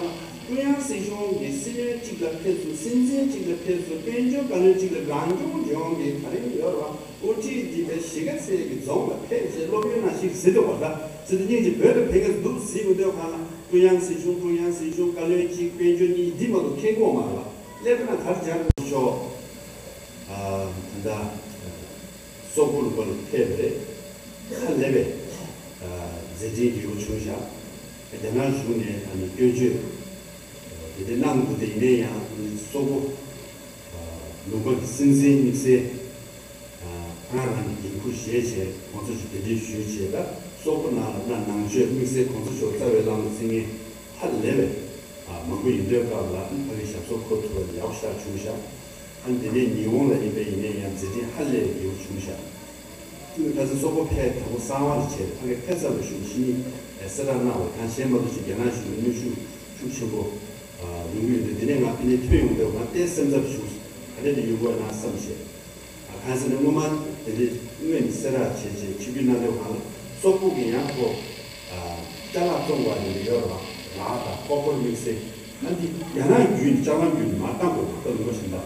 ཀྲུང་དབྱང་སྲིད་གཞུང་གི་སྲིད་བློན་གཅིག་ལ་ཕེབས་སོང་། སྲིད་འཛིན་གཅིག་ལ་ཕེབས་སོང་། དཔལ་འབྱོར་བཀའ་བློན་གཅིག་ལ། རང་སྐྱོང་ལྗོངས་ཀྱི་ག་རེ་ཡོད་རེད་བ། ཨོ་ཊི་ཌི་པའི་གཞིས་ཀ་རྩེ་གི་རྫོང་ལ་ཕེབས་བྱས་སློབ་ཡོན་ནང་བཞིན་ཟེར་འདུག་བ། ད་ཟེར་དུས་སྙིང་རྗེ། བོད་ལ་ཕེབས་མཁན་འདུག་གཟིགས་ཡོང་དུས་ཁ་ལ་ཀྲུང་དབྱང་སྲིད་གཞུང་། ཀྲུང་དབྱང་སྲིད་གཞུང་། བཀའ་བློན་གཅིག་དཔལ་འབྱོར་གཉིས། འདི་མ་གཏོགས་མཁྱེན་གྱི་མ་རེད་བ། སླེབས་ན་ག་རེ་སྦྱར་ཆོག་ཨ་ད་ལྟ་སོག་པོ་ལུང་པ་ལ་ཕེབས་པ་རེད། ཧ་ལས་པའི་ཨ་མཛད་འཕྲིན་རྒྱས་པོ་བྱུང་ཤག་རྒྱ་ནག་གཞུང་ནས་ཨ་ནི་སྐྱོན་བརྗོད་དེ་འདྲ་གནང་འདུག་དེ་ཡིན་ན་ཡང་སོག་པོ་ལུང་པ་གི་སྲིད་འཛིན་དམིགས་བསལ་ཁོ་རང་རང་གི་འགན་འཁུར་བཞེས་བྱས་གོང་ས་མཆོག་གདན་འདྲེན་ཞུས་བྱས། ད་སོག་པོ་ནང་ལ་ན་ནང་ཆོས་དམིགས་བསལ་གོང་ས་མཆོག་རྩ་བའི་བླ་མ་ཟེར་མཁན་ཧ་ལས་པའི་མང་པོ་ཡིན་དུས་སྐབས་ལ་ཕ་གི་ཞབས་སོར་འཁོད་ཐུབ་པ་ཡག་པོ་ཞེ་དྲག་བྱུང་ཤག་ཨ་ནི་དེ་ནས་ཉི་ཧོང་ལ་ཡིན་པ་ཡིན་ན་ཡང་མཛད་འཕྲིན་ཧ་ལས་པའི་རྒྱས་པོ་བྱུང་ཤག་ཁ་སང་སོག་པོ་ཕེབས་དང་པོ་གསང་བ་ལ་བྱས། ཕ་གི་ཕེབས་ཚར་བའི་གཞུག་ཕྱི་ཉིན་གསལ་བསྒྲགས་གནང་བ་དང་། གཞན་མ་གཏོགས་ཅིག་རྒྱ་ནག་གཞུང་གི་གནོན་ཤུགས་ཤུགས་ཆེན་པོ་ཡོང་གི་ཡོད་འདུག་དེ་ནས་ང་ཕ་གིར་ཐོན་ཡོང་དུས་ང་ཏོག་ཙམ་སེམས་འཚབ་བྱུང་། ག་འདྲ་ཞིག་ཡོང་གི་ཡོད་ན་བསམ་བྱས། གང་ཟེར་ན་སྔོན་མ་དེ་འདྲའི་སྔོན་ནས་གསལ་བསྒྲགས་བྱས་བྱས་ཆིབས་བསྒྱུར་གནང་དུས་སྒང་ལ་སོག་པོ་གི་ཡང་ཁོ་ཅ་ལག་བཙོང་བ་དེ་འདྲ་ཡོད་རེད་བ། རག་དང་ཀོ་པར་དམིགས་བསལ། ཨ་འདི་རྒྱ་ནག་བརྒྱུད་ནས་ལྕགས་ལམ་བརྒྱུད་ནས་མར་བཏང་དགོས་རེད། ད་ལུང་པ་གཞན་དག་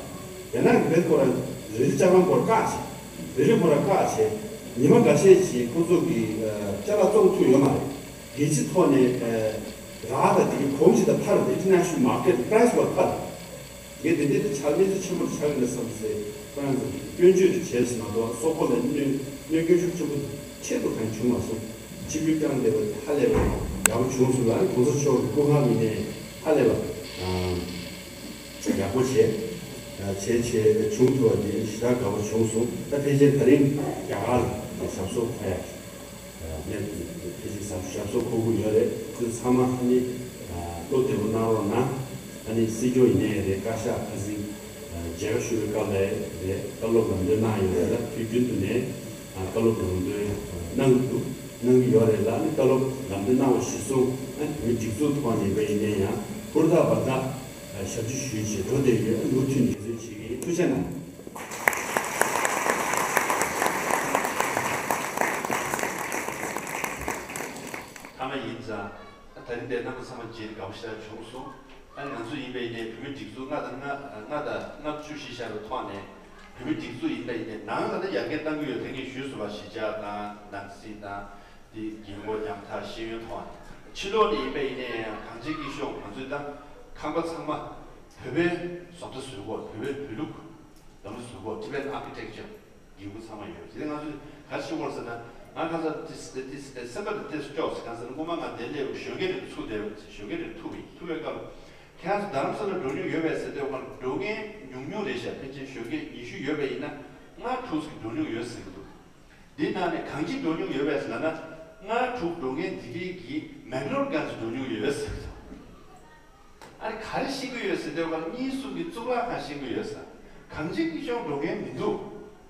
རྒྱ་ནག་གི་བེད་ཁོ་རང་རི་ལི་ལྕགས་ལམ་སྐོར་བཀག་བྱས། རི་ལི་ཁོ་རང་བཀག་བྱས། ཉི་མ་འགའ་ཤས་ཤིག་ཁོ་ཚོ་གི་ཅ་ལག་བཙོང་ཐུབ་ཡོད་མ་རེད། རྒྱལ་སྤྱི་ཐོག་ནས་རག་དང་དེ་གི་གོང་ཞིག་དང་འཕར་དང་། international market price བར་འཕར། ངས་དེ་འདྲའི་དེ་ཆགས་གནས་ཚུལ་ཆེན་པོ་ཆགས་ཀྱི་འདུག་བསམ་སྟེ། ཁོ་རང་ཚོ་སྐྱོན་བརྗོད་དེ་བྱས་སོང་མ་གཏོགས་སོག་པོ་ལ་གནོད་གནོད་སྐྱོན་ཤུགས་ཆེན་པོ་ཆེད་དུ་གང་བྱུང་མ་སོང་། ཆིབས་བསྒྱུར་བསྐྱངས་བསྡད་པ་དེ་ཧ་ལས་པ་ཡག་པོ་བྱུང་སོང་ལ། གོང་ས་མཆོག་གི་སྐུ་ཁམས་ཡིན་ནའི་ཧ་ལས་པ་ཡག་པོ་བྱས་བྱས་བྱས་བྱུང་ཐུབ་པ་དེ་ཞེ་དྲག་དགའ་པོ་བྱུང་སོང་། ད་ཕལ་ཆེར་ད་རིང་རྒྱ་གར་ལ་ཞབས་སོར་འཁོད་ཡ། ངས་ཕལ་ཆེར་ཞབས་ཞབས་སོར་འཁོད་ཀྱི་ཡོད་རེད། ཁོང་ཚོ་ཚང་མ་ཨ་ནི་བློ་བདེ་པོ་གནང་རོགས་གནང་། ཨ་ནི་སྲིད་སྐྱོང་ཡིན་ནའི་རེད། བཀའ་ཤག་ཁ་སང་མཇལ་ཁ་ཞུ་བའི་སྐབས་ལ་རེད། བཀའ་སློབ་ལམ་སྟོན་གནང་ཡོད་རེད་ལ། དུས་རྒྱུན་དུ་ནས་བཀའ་སློབ་ལམ་སྟོན་གནང་གི་འདུག་གནང་གི་ཡོད་རེད་ལ། ཨ་ནི་བཀའ་སློབ་ལམ་སྟོན་གནང་བ་གཞིར་བཟུང་ཨ་ནི་བོད་མི་སྒྲིག་འཛུགས་ཐོག་ནས་ཡིན་པ་ཡིན་ན་ཡང་ཧུར་ཐག་འབད་ཐག་ཞབས་ཕྱི་ཞུས་བྱས་འགྲོ་བསྡད་ཡོད། མུ་མཐུད་ནས་འབད་བརྩོན་བྱེད་ཀྱི་ཡིན། ཐུགས་རྗེ་གནང་། དང་། ད་རིང་འདིར་རྣམ་པ་ཚང་མ་མཇལ་དགའ་པོ་ཞེ་དྲག་བྱུང་སོང་། ཨ་ནི་ང་ཚོ་ཡིན་པ་ཡིན་ནའི་བོད་མིའི་སྒྲིག་འཛུགས་ལྔ་དང་ལྔ་ལྔ་དང་ལྔ་བཅུ་བཞི་བཞག་པའི་ཐོག་ནས་བོད་མིའི་སྒྲིག་འཛུགས་ཡིན་པ་ཡིན་ནའི་ནང་ལ་ད་ཡར་རྒྱས་གཏང་གི་ཡོད། ད་ངས་ཞུས་སོང་བ། གཞིས་ཆགས་དང་ནང་སྲིད་དང་དེ་རྒན་རྒོན་ཉམ་ཐག་ཤེས་ཡོན་ཐོག་ནས། ཕྱི་ལོགས་ནས་ཡིན་པ་ཡིན་ནའི་ཡང་གངས་ཅན་སྐྱིད་གཤོངས་ང་ཚོའི་ད་ཁང་པ་ཚང་མ་བོད་པའི་བཟོ་ལྟ་བཟོས་གོ། བོད་པའི་བོད་ལུགས་ལམ་ལུགས་བཟོས་གོ། Tibetan architecture། འགན་ཁུར་ཚང་མ་ཡོད། དེ་ནས་ང་ཚོས་ག་རེ་ཞུ་དགོས་ཟེར་ན། ང་ཁ་སང་དེ་དེ་དེ་སེམས་པ་དེ་ཏོག་ཙམ་སྐྱོ་ཟེར། གང་ཟེར་ན་སྔོན་མ་ང་འདིར་སླེབས་གཞོན་སྐྱེས་རེ་ཚུགས་བསྡད་ཡོད། གཞོན་སྐྱེས་རེ་ཐུག་པ་ཡིན། ཐུག་པའི་སྐབས་ལ་ཁྱེད་རང་ཚོ་རྡ་རམ་ས་ལ་འགྲོ་མྱོང་ཡོད་པས་ཟེར་དུས་སྒང་ལ། འགྲོ་མཁན་ཉུང་ཉུང་རེད་ཤག་ཕལ་ཆེར་གཞོན་སྐྱེས་ཉི་ཤུ་ཡོད་པ་ཡིན་ན་ལྔ་དྲུག་ཙམ་འགྲོ་མྱོང་ཡོད་ཟེར་གྱི་འདུག་འདི་ནང་ནས་གང་ཅི་འགྲོ་མྱོང་ཡོད་པས་ཟེར་ལབ་ན། ལྔ་དྲུག་འགྲོ་མཁན་འདི་གའི་གི་མེག་ལོར་གང་ཅི་འགྲོ་མྱོང་ཡོད་པས་ཟེར་གྱི་འདུག་ཨ་ནི་ག་རེ་ཤེས་ཀྱི་ཡོད་ཟེར་དུས་སྒང་ལ་གཉིས་གསུམ་གྱི་གཙུག་ལག་ཁང་ཤེས་ཀྱི་ཡོད་ཟེར། གངས་ཅན་སྐྱིད་གཤོངས་འགྲོ་མཁན་མི་འདུག་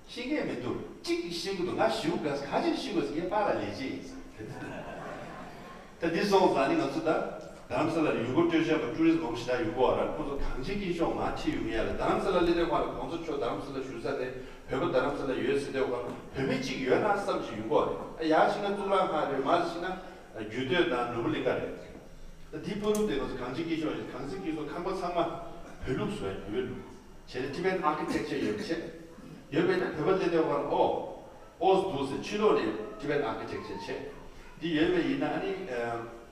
ཤེས་མཁན་མི་འདུག་གཅིག་གིས་ཤེས་ཀྱི་འདུག་ང་ཞེ་པོ་དགའ་ས། ག་ཅིག་ཤེས་དགོས་ཟེར། ངའི་པཱ་ལགས་ལས་བྱེད་ཡིན་ཟེར། ད་འདི་སོང་ཙང་ནི་ང་ཚོ་ད་རྡ་རམ་ས་ལ་ལ་ཡུལ་སྐོར་སྤྲོ་འཆམ་པ་ཊུ་རི་སི་མང་པོ་ཞེ་དྲག་ཡོད་གོ་ར། ཁོ་ཚོ་གངས་ཅན་སྐྱིད་གཤོངས་མར་ཁྲིད་ཡོང་ཡ་ལ། རྡ་རམ་ས་ལ་སླེབས་དུས་སྒང་ལ་གོང་ས་མཆོག་རྡ་རམ་ས་ལ་བཞུགས་ས་རེད། བོད་པ་རྡ་རམ་ས་ལ་ཡོད་ཟེར་དུས་སྒང་ལ་བོད་མི་གཅིག་ཡོད་ན་བསམ་ཞིག་ཡོང་གོ་རེད། ཨ་ཡར་ཕྱིན་ན་གཙུག་ལག་ཁང་རེད། མར་ཕྱིན་ན་རྒྱུད་སྟོད་དང་ནོར་བུ་གླིང་ཁ་རེད། ད་འདི་བར་དུ་དེ་ང་ཚོ་གངས་ཅན་སྐྱིད་གཤོངས་ཡིན། གངས་ཅན་སྐྱིད་གཤོངས་ཁང་པ་ཚང་མ་བོད་ལུགས་བཟོས། བོད་ལུགས་བྱས་ན་Tibetan architecture ཡོད་པ་བྱས། ཡོད་པས་ན་བོད་པ་སླེབས་དུས་སྒང་ལ་ཨོ་ཨོ་ཟེར་འདུག་ཟེར། ཕྱི་ལོགས་ནས་Tibetan architecture བྱས། འདི་ཡོད་པ་ཡིན་ན་ཨ་ནི་ཨ་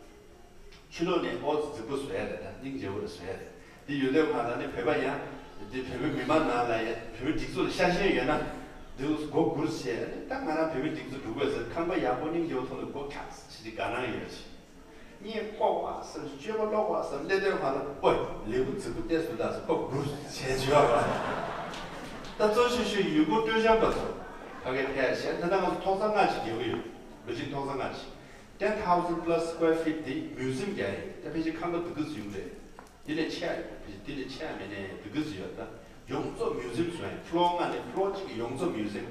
ཕྱི་ལོགས་ནས་ཨོ་ཟེར་རྫིག་པོ་བཟོས་རེད། ད་སྙིང་རྗེ་པོ་རེད། བཟོས་རེད། འདི་ཡོད་དུས་སྒང་ལ་ནི་བོད་པ་ཡང་འདི་བོད་པའི་མི་མང་ནང་ལ་ཡང་བོད་པའི་སྒྲིག་འཛུགས་ལ་ཤ་ཞེན་ཡོད་ན། འདི་སྒོ་སྒུར་བྱས། ཨ་ནི་ད་ང་རང་བོད་པའི་སྒྲིག་འཛུགས་འགྲོ་དགོས་ཟེར། ཁང་པ་ཡག་པོ་སྙིང་རྗེ་པོ་མཐོང་དུས་སྒོ་ཁྱག་ཟེར་ཅིག་དགའ་སྣང་ཡོད་ཅིག་གཉིད་ཁུག་པ་བསམ། སྤྱོད་པ་ལོག་པ་བསམ། སླེབས་དུས་སྒང་ལ་ཨོ་ལེའུ་རྫིག་པོ་བལྟས་སོང་ད་ཟེར་སྒོ་སྒུར་བྱས་བྱས་པ། ད་གཙོ་ཆེ་ཤོས་ཡུལ་སྐོར་སྤྲོ་འཆམ་པ་ཚོ་ཕ་གིར་ཕེབས་ཤག་ད་ལྟ་ང་ཚོ་ཐོག་ས་ལྔ་ཅིག་རྒྱག་གི་ཡོད། པེ་ཅིང་ཐོག་ས་ལྔ་ཅིག ten thousand plus square feet དེ་མིའུ་ཛིམ་རྒྱག་ཡིན། ད་ཕལ་ཆེར་ཁང་པ་འདི་ག་ཙམ་ཡོད་རེད། དེ་ལས་ཆེ་ཡ་ཡོད། དེ་ལས་ཆེ་ཡ་མེད་ནའི་འདི་ག་ཙམ་ཡོད། ད་ཡོངས་རྫོགས་མིའུ་ཛིམ་བཟོས་ཡིན། ཕི་ལོར་ལྔ་ནས་ཕི་ལོར་གཅིག་གི་ཡོངས་རྫོགས་མིའུ་ཛིམ།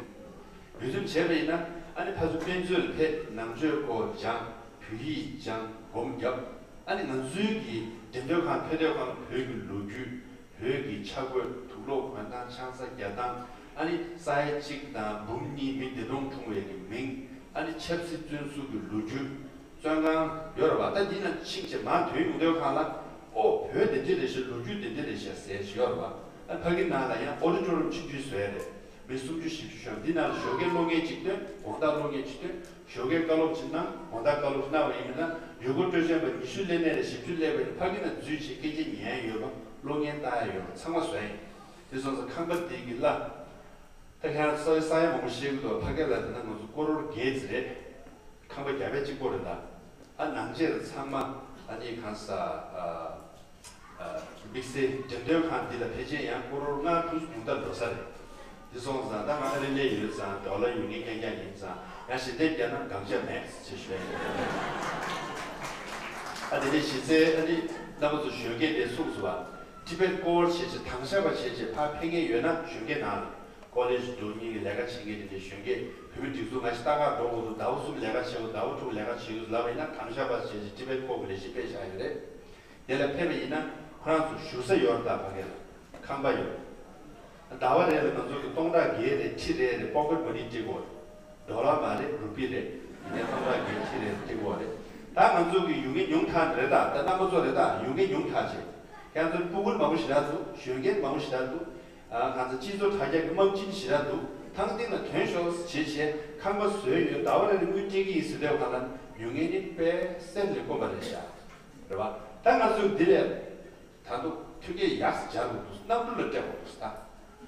མིའུ་ཛིམ་བྱས་པ་ཡིན་ན་ཨ་ནི་ཕར་ཚུར་དཔེ་མཛོད་ལ་ཕེབས། ནང་ཆོས་སྐོར་སྦྱང་། བོད་ཡིག་སྦྱང་། སྒོམ་རྒྱབ། ཨ་ནི་ང་ཚོའི་གི་འགྲེམས་སྟོན་ཁང་ཕེབས་དུས་སྒང་ལ་བོད་ཀྱི་ལོ་རྒྱུས། བོད་ཀྱི་ཆ་བགོས། དུག་ལོག་གོན་སྟངས། ཆང་ས་རྒྱག་སྟངས། ཨ་ནི་ས་ཡ་གཅིག་དང་འབུམ་གཉིས་མི་བདེ་སྟོང་འཁྲུངས་པའི་གི་མིང་། ཨ་ནི་ཆབ་སྲིད་བཙོན་ཟུར་གྱི་ལོ་རྒྱུས། བཙོན་ཁང་ཡོད་རེད་པ། ད་འདི་ནང་ཕྱིན་བྱས་མར་ཐོན་ཡོང་དུས་སྒང་ལ་ཨོ་བོད་འདི་འདྲ་རེད་ཤག་ལོ་རྒྱུས་འདི་འདྲ་རེད་ཤག་ཟེར་ཞིག་ཡོད་རེད་པ། ཨ་ཕ་གི་ནང་ལ་ཡང་ཨོ་ཌི་ཊོ་རི་ཡམ་ཆུང་ཆུང་བཟོས་རེད། མི་སུམ་ཅུ་བཞི་བཅུ་ཤོང་། འདི་ནང་ལ་ཞོགས་ཀས་གློག་བརྙན་གཅིག་སྟོན། དགོང་དག་གློག་བརྙན་གཅིག་སྟོན། ཞོགས་ཀས་བཀའ་སློབ་ཅིག་གནང་། དགོང་དག་བཀའ་སློབ་གནང་བ་ཡིན་ན། ཡུལ་སྐོར་སྤྲོ་འཆམ་པ་ཉི་ཤུ་སླེབས་ནའི་རེད། བཞི་བཅུ་སླེབས་པའི་རེད། ཕ་གི་ནང་འཛུལ་བྱས་སྐད་ཆ་ཉན་ཡ་ཡོད་པ། གློག་བརྙན་ལྟ་ཡ་ཡོད་པ་ཚང་མ་བཟོས་ཡིན། དེ་སོང་ཙང་ཁང་པ་དེ་གི་གླ། ད་ཁྱེད་རང་ས་ས་ཡ་མང་པོ་ཤེས་ཀྱི་འདུག་ཕ་གི་ལ་དེ་ན་ང་ཚོ་ཀོ་རོར་བརྒྱད་ཙམ་རེད། ཁང་པ་རྒྱ་བལ་གཅིག་པོ་རེད་ད། ཨ་ནང་ཆས་རེད་ཚང་མ། ཨ་ནི་གང་ས་ཨ། དམིགས་བསལ་འགྲེམས་སྟོན་ཁང་འདི་ལ་ཕལ་ཆེར་ཡང་ཀོ་རོར་ལྔ་དྲུག་ཉུང་མཐར་འགྲོ་ས་རེད། འདི་སོང་ཙང་ད་ང་ཨ་རི་སླེབས་ཡོད་ཙང་། ཌོ་ལར་ཡོད་མཁན་རྐྱང་རྐྱང་ཡིན་ཙང་། ཡང་ཞལ་འདེབས་བརྒྱབ་ན་དགག་བྱ་མེད་ཅེས་ཞུ་ཡ་ཡིན། ཨ་དེ་ནས་གཞི་རྩའི་ཨ་ནི་རྣམ་པ་ཚོ་གཞོན་སྐྱེས་དེ་གསུངས་སོང་བ། ཊི་བེཊ་ཀོ་ཝར་བྱས་བྱས། དྭང་ཤག་པ་བྱས་བྱས་ཕར་ཕེབས་མཁན་ཡོད་ན་གཞོན་སྐྱེས་ནང་ལ། ཀོ་ལེཇ་འགྲོ་མཁན་གྱི་ལས་ཀ་བྱེད་མཁན་དེ་འདྲའི་གཞོན་སྐྱེས། བོད་མི་སྒྲིག་འཛུགས་ང་ཞིག་ལྟ་ག་འགྲོ་དགོས་འདུག་ཟླ་བ་གསུམ་ལས་ཀ་བྱེད་དགོས། ཟླ་བ་དྲུག་ལས་ཀ་བྱེད་དགོས་ལབ་པ་ཡིན་ན། དྭང་ཤག་པ་བྱས་བྱས་ཊི་བེཊ་ཀོ་ཝར་གྱི་ལས་གཞི་སྤེལ་བཞག་ཡོད་རེད། དེ་ལ་ཕེབས་པ་ཡིན་ན་ཁོ་རང་ཚོ་བཞུགས་ས་ཡོད་རེད་ད། ཕ་གི་ལ་ཁང་པ་ཡོད། ཟླ་བ་རེ་ལ་ང་ཚོ་གི་སྟོང་ཕྲག་བརྒྱད་རེ་ཁྲི་རེ་རེ་པོ་ཀེཊ་མ་ནི་སྤྲད་དགོས་རེད། ཌོ་ལར་མ་རེད། རུ་པི་རེད། ཡིན་ནའི་སྟོང་ཕྲག་བརྒྱད་ཁྲི་རེ་སྤྲད་དགོས་རེད། ད་ང་ཚོ་གི་ཡོང་མཁན་ཉུང་དྲགས་རེད་ད། ད་རྣམ་པ་ཚོ་རེད་ད། ཡོང་མཁན་ཉུང་དྲགས་བྱས། ཁྱེད་ཚོ་སྤུ་གུ་མང་པོ་ཞེ་དྲག་འདུག་གཞོན་སྐྱེས་མང་པོ་ཞེ་དྲག་འདུག་ཨ་ང་ཚོ་སྤྱི་ཚོགས་དྲ་རྒྱ་གི་དམག་ཆེན་ཞེ་དྲག་འདུག་ཐང་སྟེང་ལ་ཐོན་ཤོག་ཅེས་བྱས་ཁང་པ་བཟོས་ཡོད། ཟླ་བ་རེ་རེ་དངུལ་སྤྲད་ཀྱི་ཡིན་ཟེར་དུས་སྒང་ལ་ཡོང་མཁན་ནི་དཔེ་གསེར་ལས་དཀོན་པ་རེད་ཤག་རེད་བ། ད་ང་ཚོས་འདི་ལས་ད་དུང་མཐུན་རྐྱེན་ཡག་ཙམ་སྦྱར་དགོས་འདུག་གནམ་གྲུ་ལ་སྤྲད་དགོས་འདུག་ད་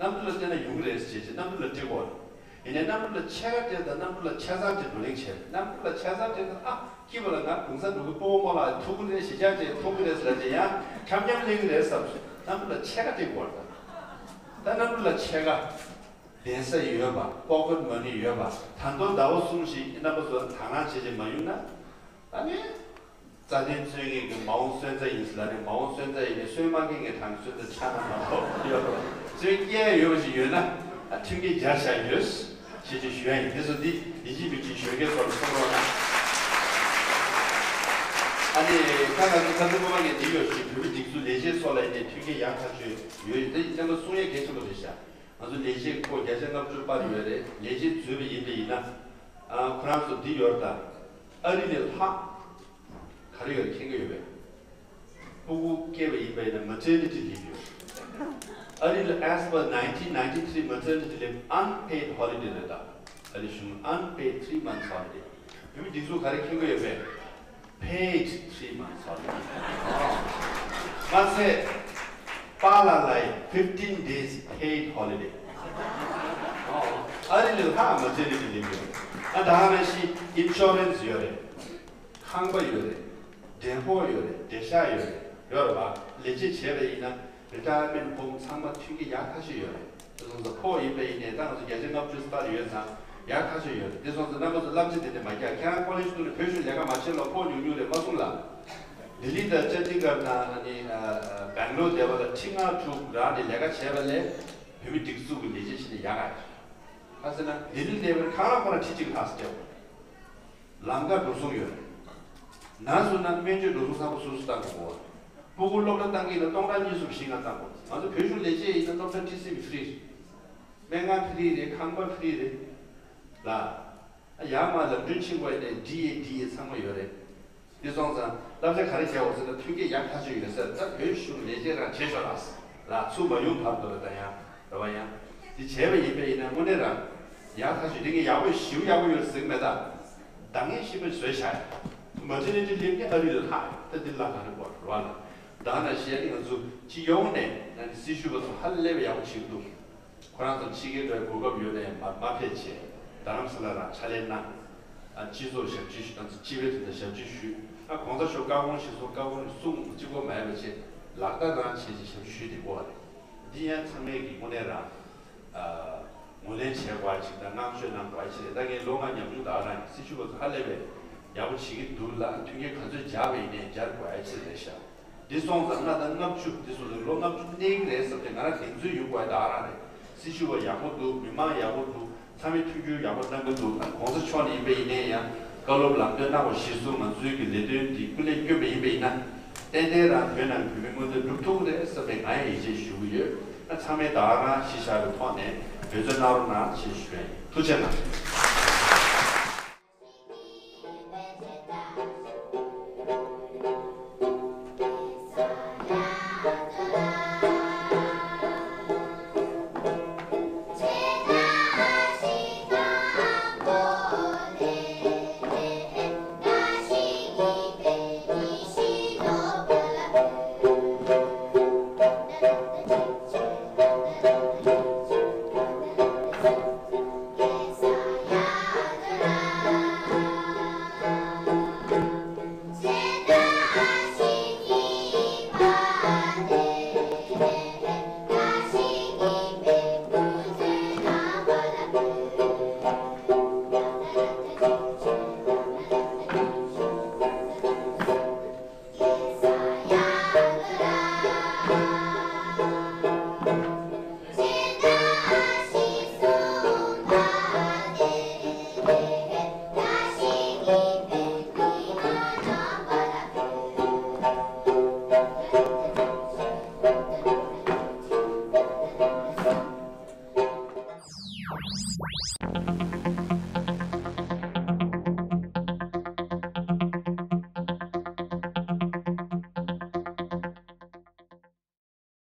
གནམ་གྲུ་ལ་སྤྲད་ན་ཡོང་གི་རེད་ཟེར་བྱས་བྱས་གནམ་གྲུ་ལ་སྤྲད་དགོས་རེད། ཡིན་ནའི་གནམ་གྲུ་ལ་ཕྱེད་ཀ་སྤྲད་དང་གནམ་གྲུ་ལ་ཆ་ཚང་སྤྲད་བགྲོ་གླེང་བྱས། གནམ་གྲུ་ལ་ཆ་ཚང་སྤྲད་ན་ཨ་སྐྱིད་པ་ལ་ང་གུང་སེང་འགྲོ་གི་སྤོ་བོ་རྨོ་ལགས་ཐུག་གི་རེད། གཞིས་ཆགས་ཅིག་ཐུག་གི་རེད་ཟེར་ལབ་བྱས་ཡང་འཁྱམ་འཁྱམ་སླེབས་ཀྱི་རེད་བསམ་སོང་། གནམ་གྲུ་ལ་ཕྱེད་ཀ་སྤྲད་དགོས་རེད། ད་གནམ་གྲུ་ལ་ཕྱེད་ཀ་གདན་ས་ཡོད་པ། པོ་ཀེཊ་མ་ནི་ཡོད་པ། ད་དུང་ཟླ་བ་གསུམ་ཞིག་རྣམ་པ་ཚོ་དང་བླངས་བྱས་བྱས་མ་ཡོང་ན། ཨ་ནི། རྩ་དོན་རྩོད་མཁན་གྱི་མ་འོངས་སོན་རྩ་ཡིན་ཟེར་ལབ་ནས། མ་འོངས་སོན་རྩ་ཡིན་ནའི་སོན་མ་མཁན་གྱི་གྲངས་སོན་རྩ་ཆགས་ན་མ་གཏོགས་ཡོད་རེད། སོན་སྐྱེལ་ཡ་ཡོད་པ་ཞིག་ཡོད་ན་ཨ་མཐུན་རྐྱེན་སྦྱར་བཞག་ཡོད་ཞེས་ཅིག་ཞུ་ཡ་ཡིན། དེ་ཚོ་འདི་ཡིན་གཅིག་མིན་གཅིག་གཞོན་སྐྱེས་ཚོ་ལ་གསུང་རོགས་གནང་། ཨ་ནི་ད་ང་ཚོ་ཁ་སང་སྔོན་མ་ངས་འདི་ཡོད་ཞུས། བོད་མི་སྒྲིག་འཛུགས་ལས་བྱེད་ཚོ་ལ་ཡིན་ནའི་མཐུན་རྐྱེན་ཡག་ཐག་ཆོད་ཡོད། འདི་ཚང་མ་གསུང་ཡ་གལ་ཆེན་པོ་རེད་ཤག་ང་ཚོ་ལས་བྱེད་ཁོ་བརྒྱ་ཆ་ལྔ་བཅུ་པར་ཡོད་རེད། ལས་བྱེད་འཛུལ་བ་ཡིན་པ་ཡིན་ན། ཨ་ཁོ་རང་ཚོ་འདི་ཡོད་རེད་ད། ཨ་རི་ལས་ལྷག་ག་རེ་ཡོད་མཁྱེན་གྱི་ཡོད་པས། སྤུ་གུ་སྐྱེས་པ་ཡིན་པ་ཡིན་ན་maternity leave ཡོད། ཨ་རི་ལ་as per nineteen ninety three maternity leave unpaid holiday རེད་ད། ཨ་རི་གཞུང་unpaid three months holiday། བོད་མི་འདི་ཚོ་ག་རེ་མཁྱེན་གྱི་ཡོད་པས། Paid three months holiday། མ་ཚད་པཱ་ལགས་ལ་ཡང་fifteen days paid holiday། ཨ་རི་ལ་ལྷག་maternity leave ཡོད། ཨ་ད་ག་ནང་བཞིན་insurance ཡོད་རེད། ཁང་པ་ཡོད་རེད། འགྲེམས་ཕོགས་ཡོད་རེད། འགྲེལ་བཤགས་ཡོད་རེད། ཡོད་རེད་བ། ལས་བྱེད་བྱས་པ་ཡིན་ན་retirement home ཚང་མ་མཐུན་རྐྱེན་ཡག་ཐག་ཆོད་ཡོད་རེད། དེ་སོང་ཙང་ཕོགས་ཡིན་པ་ཡིན་ནའི་ད་ང་ཚོ་བརྒྱ་ཆ་ལྔ་བཅུ་ལྟར་ཡོད་ཙང་ཡག་ཐག་ཆོད་ཡོད་རེད། དེ་སོང་ཙང་རྣམ་པ་ཚོ་བསླབ་བྱ་དེ་འདྲ་མ་རྒྱག་ཁྱེད་རང་ཀོ་ལེཇ་ཐོག་ནས་བོད་གཞུང་ལས་ཀ་མ་བྱེད་ལ་ཕོགས་ཉུང་ཉུང་རེད་མ་གསུང་ལ། ལྡི་ལི་དང་ཅན་ཌི་གར་དང་ཨ་ནི་ཨ་ཨ་སྦེང་ལོར་བསྡད་པ་ལ་ཁྲི་ལྔ་དྲུག་རག་ནས་ལས་ཀ་བྱས་པ་ལས་བོད་མི་སྒྲིག་འཛུགས་ཀྱི་ལས་བྱེད་བྱས་ནས་ཡག་ག་རེད། ག་ཟེར་ན་ལྡི་ལི་བསྡད་པར་ཁང་ར་ཁོ་ར་ཁྲི་གཅིག་ལྷག་སྐྱེལ་བ། ལམ་ཁ་འགྲོ་སོང་ཡོད་རེད། ན་སོང་ན་སྨན་བཅོས་འགྲོ་སོང་ཚང་མ་སོ་སོས་གཏང་དགོས། སྤུ་གུ་སློབ་གྲྭ་གཏང་གི་ཡིན་ན་སྟོང་ཕྲག་གཉིས་གསུམ་བཞི་ལྔ་གཏང་དགོས། ང་ཚོ་བོད་གཞུང་ལས་བྱེད་ཡིན་ན་སློབ་གྲྭ་ཁྲིད་ཟིན་ཕི་རི་རེད། སྨན་ཁང་ཕི་རི་རེད། ཁང་པ་ཕི་རི་རེད། ལ། ཡར་མར་ལམ་གྲོན་ཕྱིན་དགོས་ཡིན་ནའི་ཌི་ཨེ་ཌི་ཨེ་ཚང་མ་ཡོད་རེད། འདི་སོང་ཙང་བསླབ་བྱ་ག་རེ་བྱས་འོང་ཟེར་ན་མཐུན་རྐྱེན་ཡག་ཐག་ཆོད་ཡོད་ཟེར། ད་བོད་གཞུང་ལས་བྱེད་རང་བྱེད་ཤོག་ལ། ལ་ཚུར་མ་ཡོང་བར་དུ་རེད་ད་ཡང་། རེད་བ། ཡང་འདི་བྱས་པ་ཡིན་པ་ཡིན་ན་དངོས་གནས་རང་ཡག་ཐག་ཆོད། འདི་ངས་ཡག་པོ་ཞེ་པོ་ཡག་པོ་ཡོད་ཟེར་གི་མེད་ད། ད་ངས་ཤེས་པ་བཟོས་བཞག་ཡ། མ་ཚད་ནས་ཅི་ལེབ་ནི་ཨ་རི་ལ་ལྷག་ཡོད། ད་འདི་ལ་ག་རེ་དགོས་རེད་བ་ལ། ད་ན་བཤད་ནི་ང་ཚོ་སྤྱི་ཡོངས་ནས་ན་ནི་སྲི་ཞུ་བ་ཚོ་ཧ་ལས་པའི་ཡག་པོ་བྱེད་ཀྱི་འདུག་ཁོ་རང་ཚོ་ཕྱི་རྒྱལ་འགྲོ་བའི་གོ་སྐབས་ཡོད་ནའི་མ་མ་ཕེབས་བྱས། རྡ་རམ་ས་ལ་རང་ཕྱག་ལས་གནང་། ཨ་སྤྱི་ཚོགས་ཞབས་ཕྱི་ཞུ་སྟངས་སྤྱི་པའི་དོན་དུ་ཞབས་ཕྱི་ཞུས། ཨ་གོང་ས་མཆོག་བཀའ་དགོངས་ཞིག་སོང་། བཀའ་དགོངས་གསུང་གཅིག་པོ་མ་ཡིན་པ་བྱས་ལག་བསྟར་རང་བྱས་ཅིག་ཞབས་ཕྱི་ཞུས་བསྡད་ཀྱི་ཡོད་རེད། འདི་ཡང་ཚང་མས་ཀྱི་དངོས་གནས་རང་ཨ་ངོས་ལེན་བྱེད་དགོས་ཅིག་དང་བསྔགས་བརྗོད་གནང་དགོས་ཅིག་རེད། ད་ངས་ལོ་ལྔ་ཉམས་མྱོང་ད་ག་རང་ཡིན། སྲི་ཞུ་བ་ཚོ་ཧ་ལས་པའི་ཡག་པོ་བྱེད་ཀྱི་འདུག་ལ། མཐུན་རྐྱེན་ག་ཚོད་སྦྱར་བ་ཡིན་ནའི་སྦྱར་དགོས་ཅིག་རེད་ཤག་འདི་སོང་ཙང་ལྔ་དང་ལྔ་བཅུ་འདི་སོང་ཙང་ལོ་ལྔ་བཅུ་གནས་ཀྱི་རེད་བསམ་སྟེ་ང་རང་གདེང་ཚོད་ཡོད་དགོས་ད་ག་རང་རེད། སྲི་ཞུ་བ་ཡག་པོ་འདུག་མི་མང་ཡག་པོ་འདུག་ཚང་མས་མཐུན་འགྱུར་ཡག་པོ་གནང་གི་འདུག་ཨ་གོང་ས་མཆོག་ནས་ཡིན་པ་ཡིན་ནའི་ཡང་བཀའ་སློབ་ལམ་སྟོན་གནང་བ་གཞིར་བཟུང་ང་ཚོའི་གི་ལས་དོན་འདི་སྐུ་ལས་བསྐྱོན་པ་ཡིན་པ་ཡིན་ན། ཏན་ཏན་རང་བོད་ནང་བོད་མིའི་མངོན་འདོད་འགྲུབ་ཐུབ་ཀྱི་རེད་བསམ་པའི་ང་ཡང་ཡིད་ཆེས་ཞུ་གི་ཡོད། ཨ་ཚང་མས་ད་ག་རང་གཞི་བཞག་གི་ཐོག་ནས་འབད་བརྩོན་གནང་རོགས་གནང་ཞེས་ཞུ་ཡ་ཡིན། ཐུགས་རྗེ་གནང་།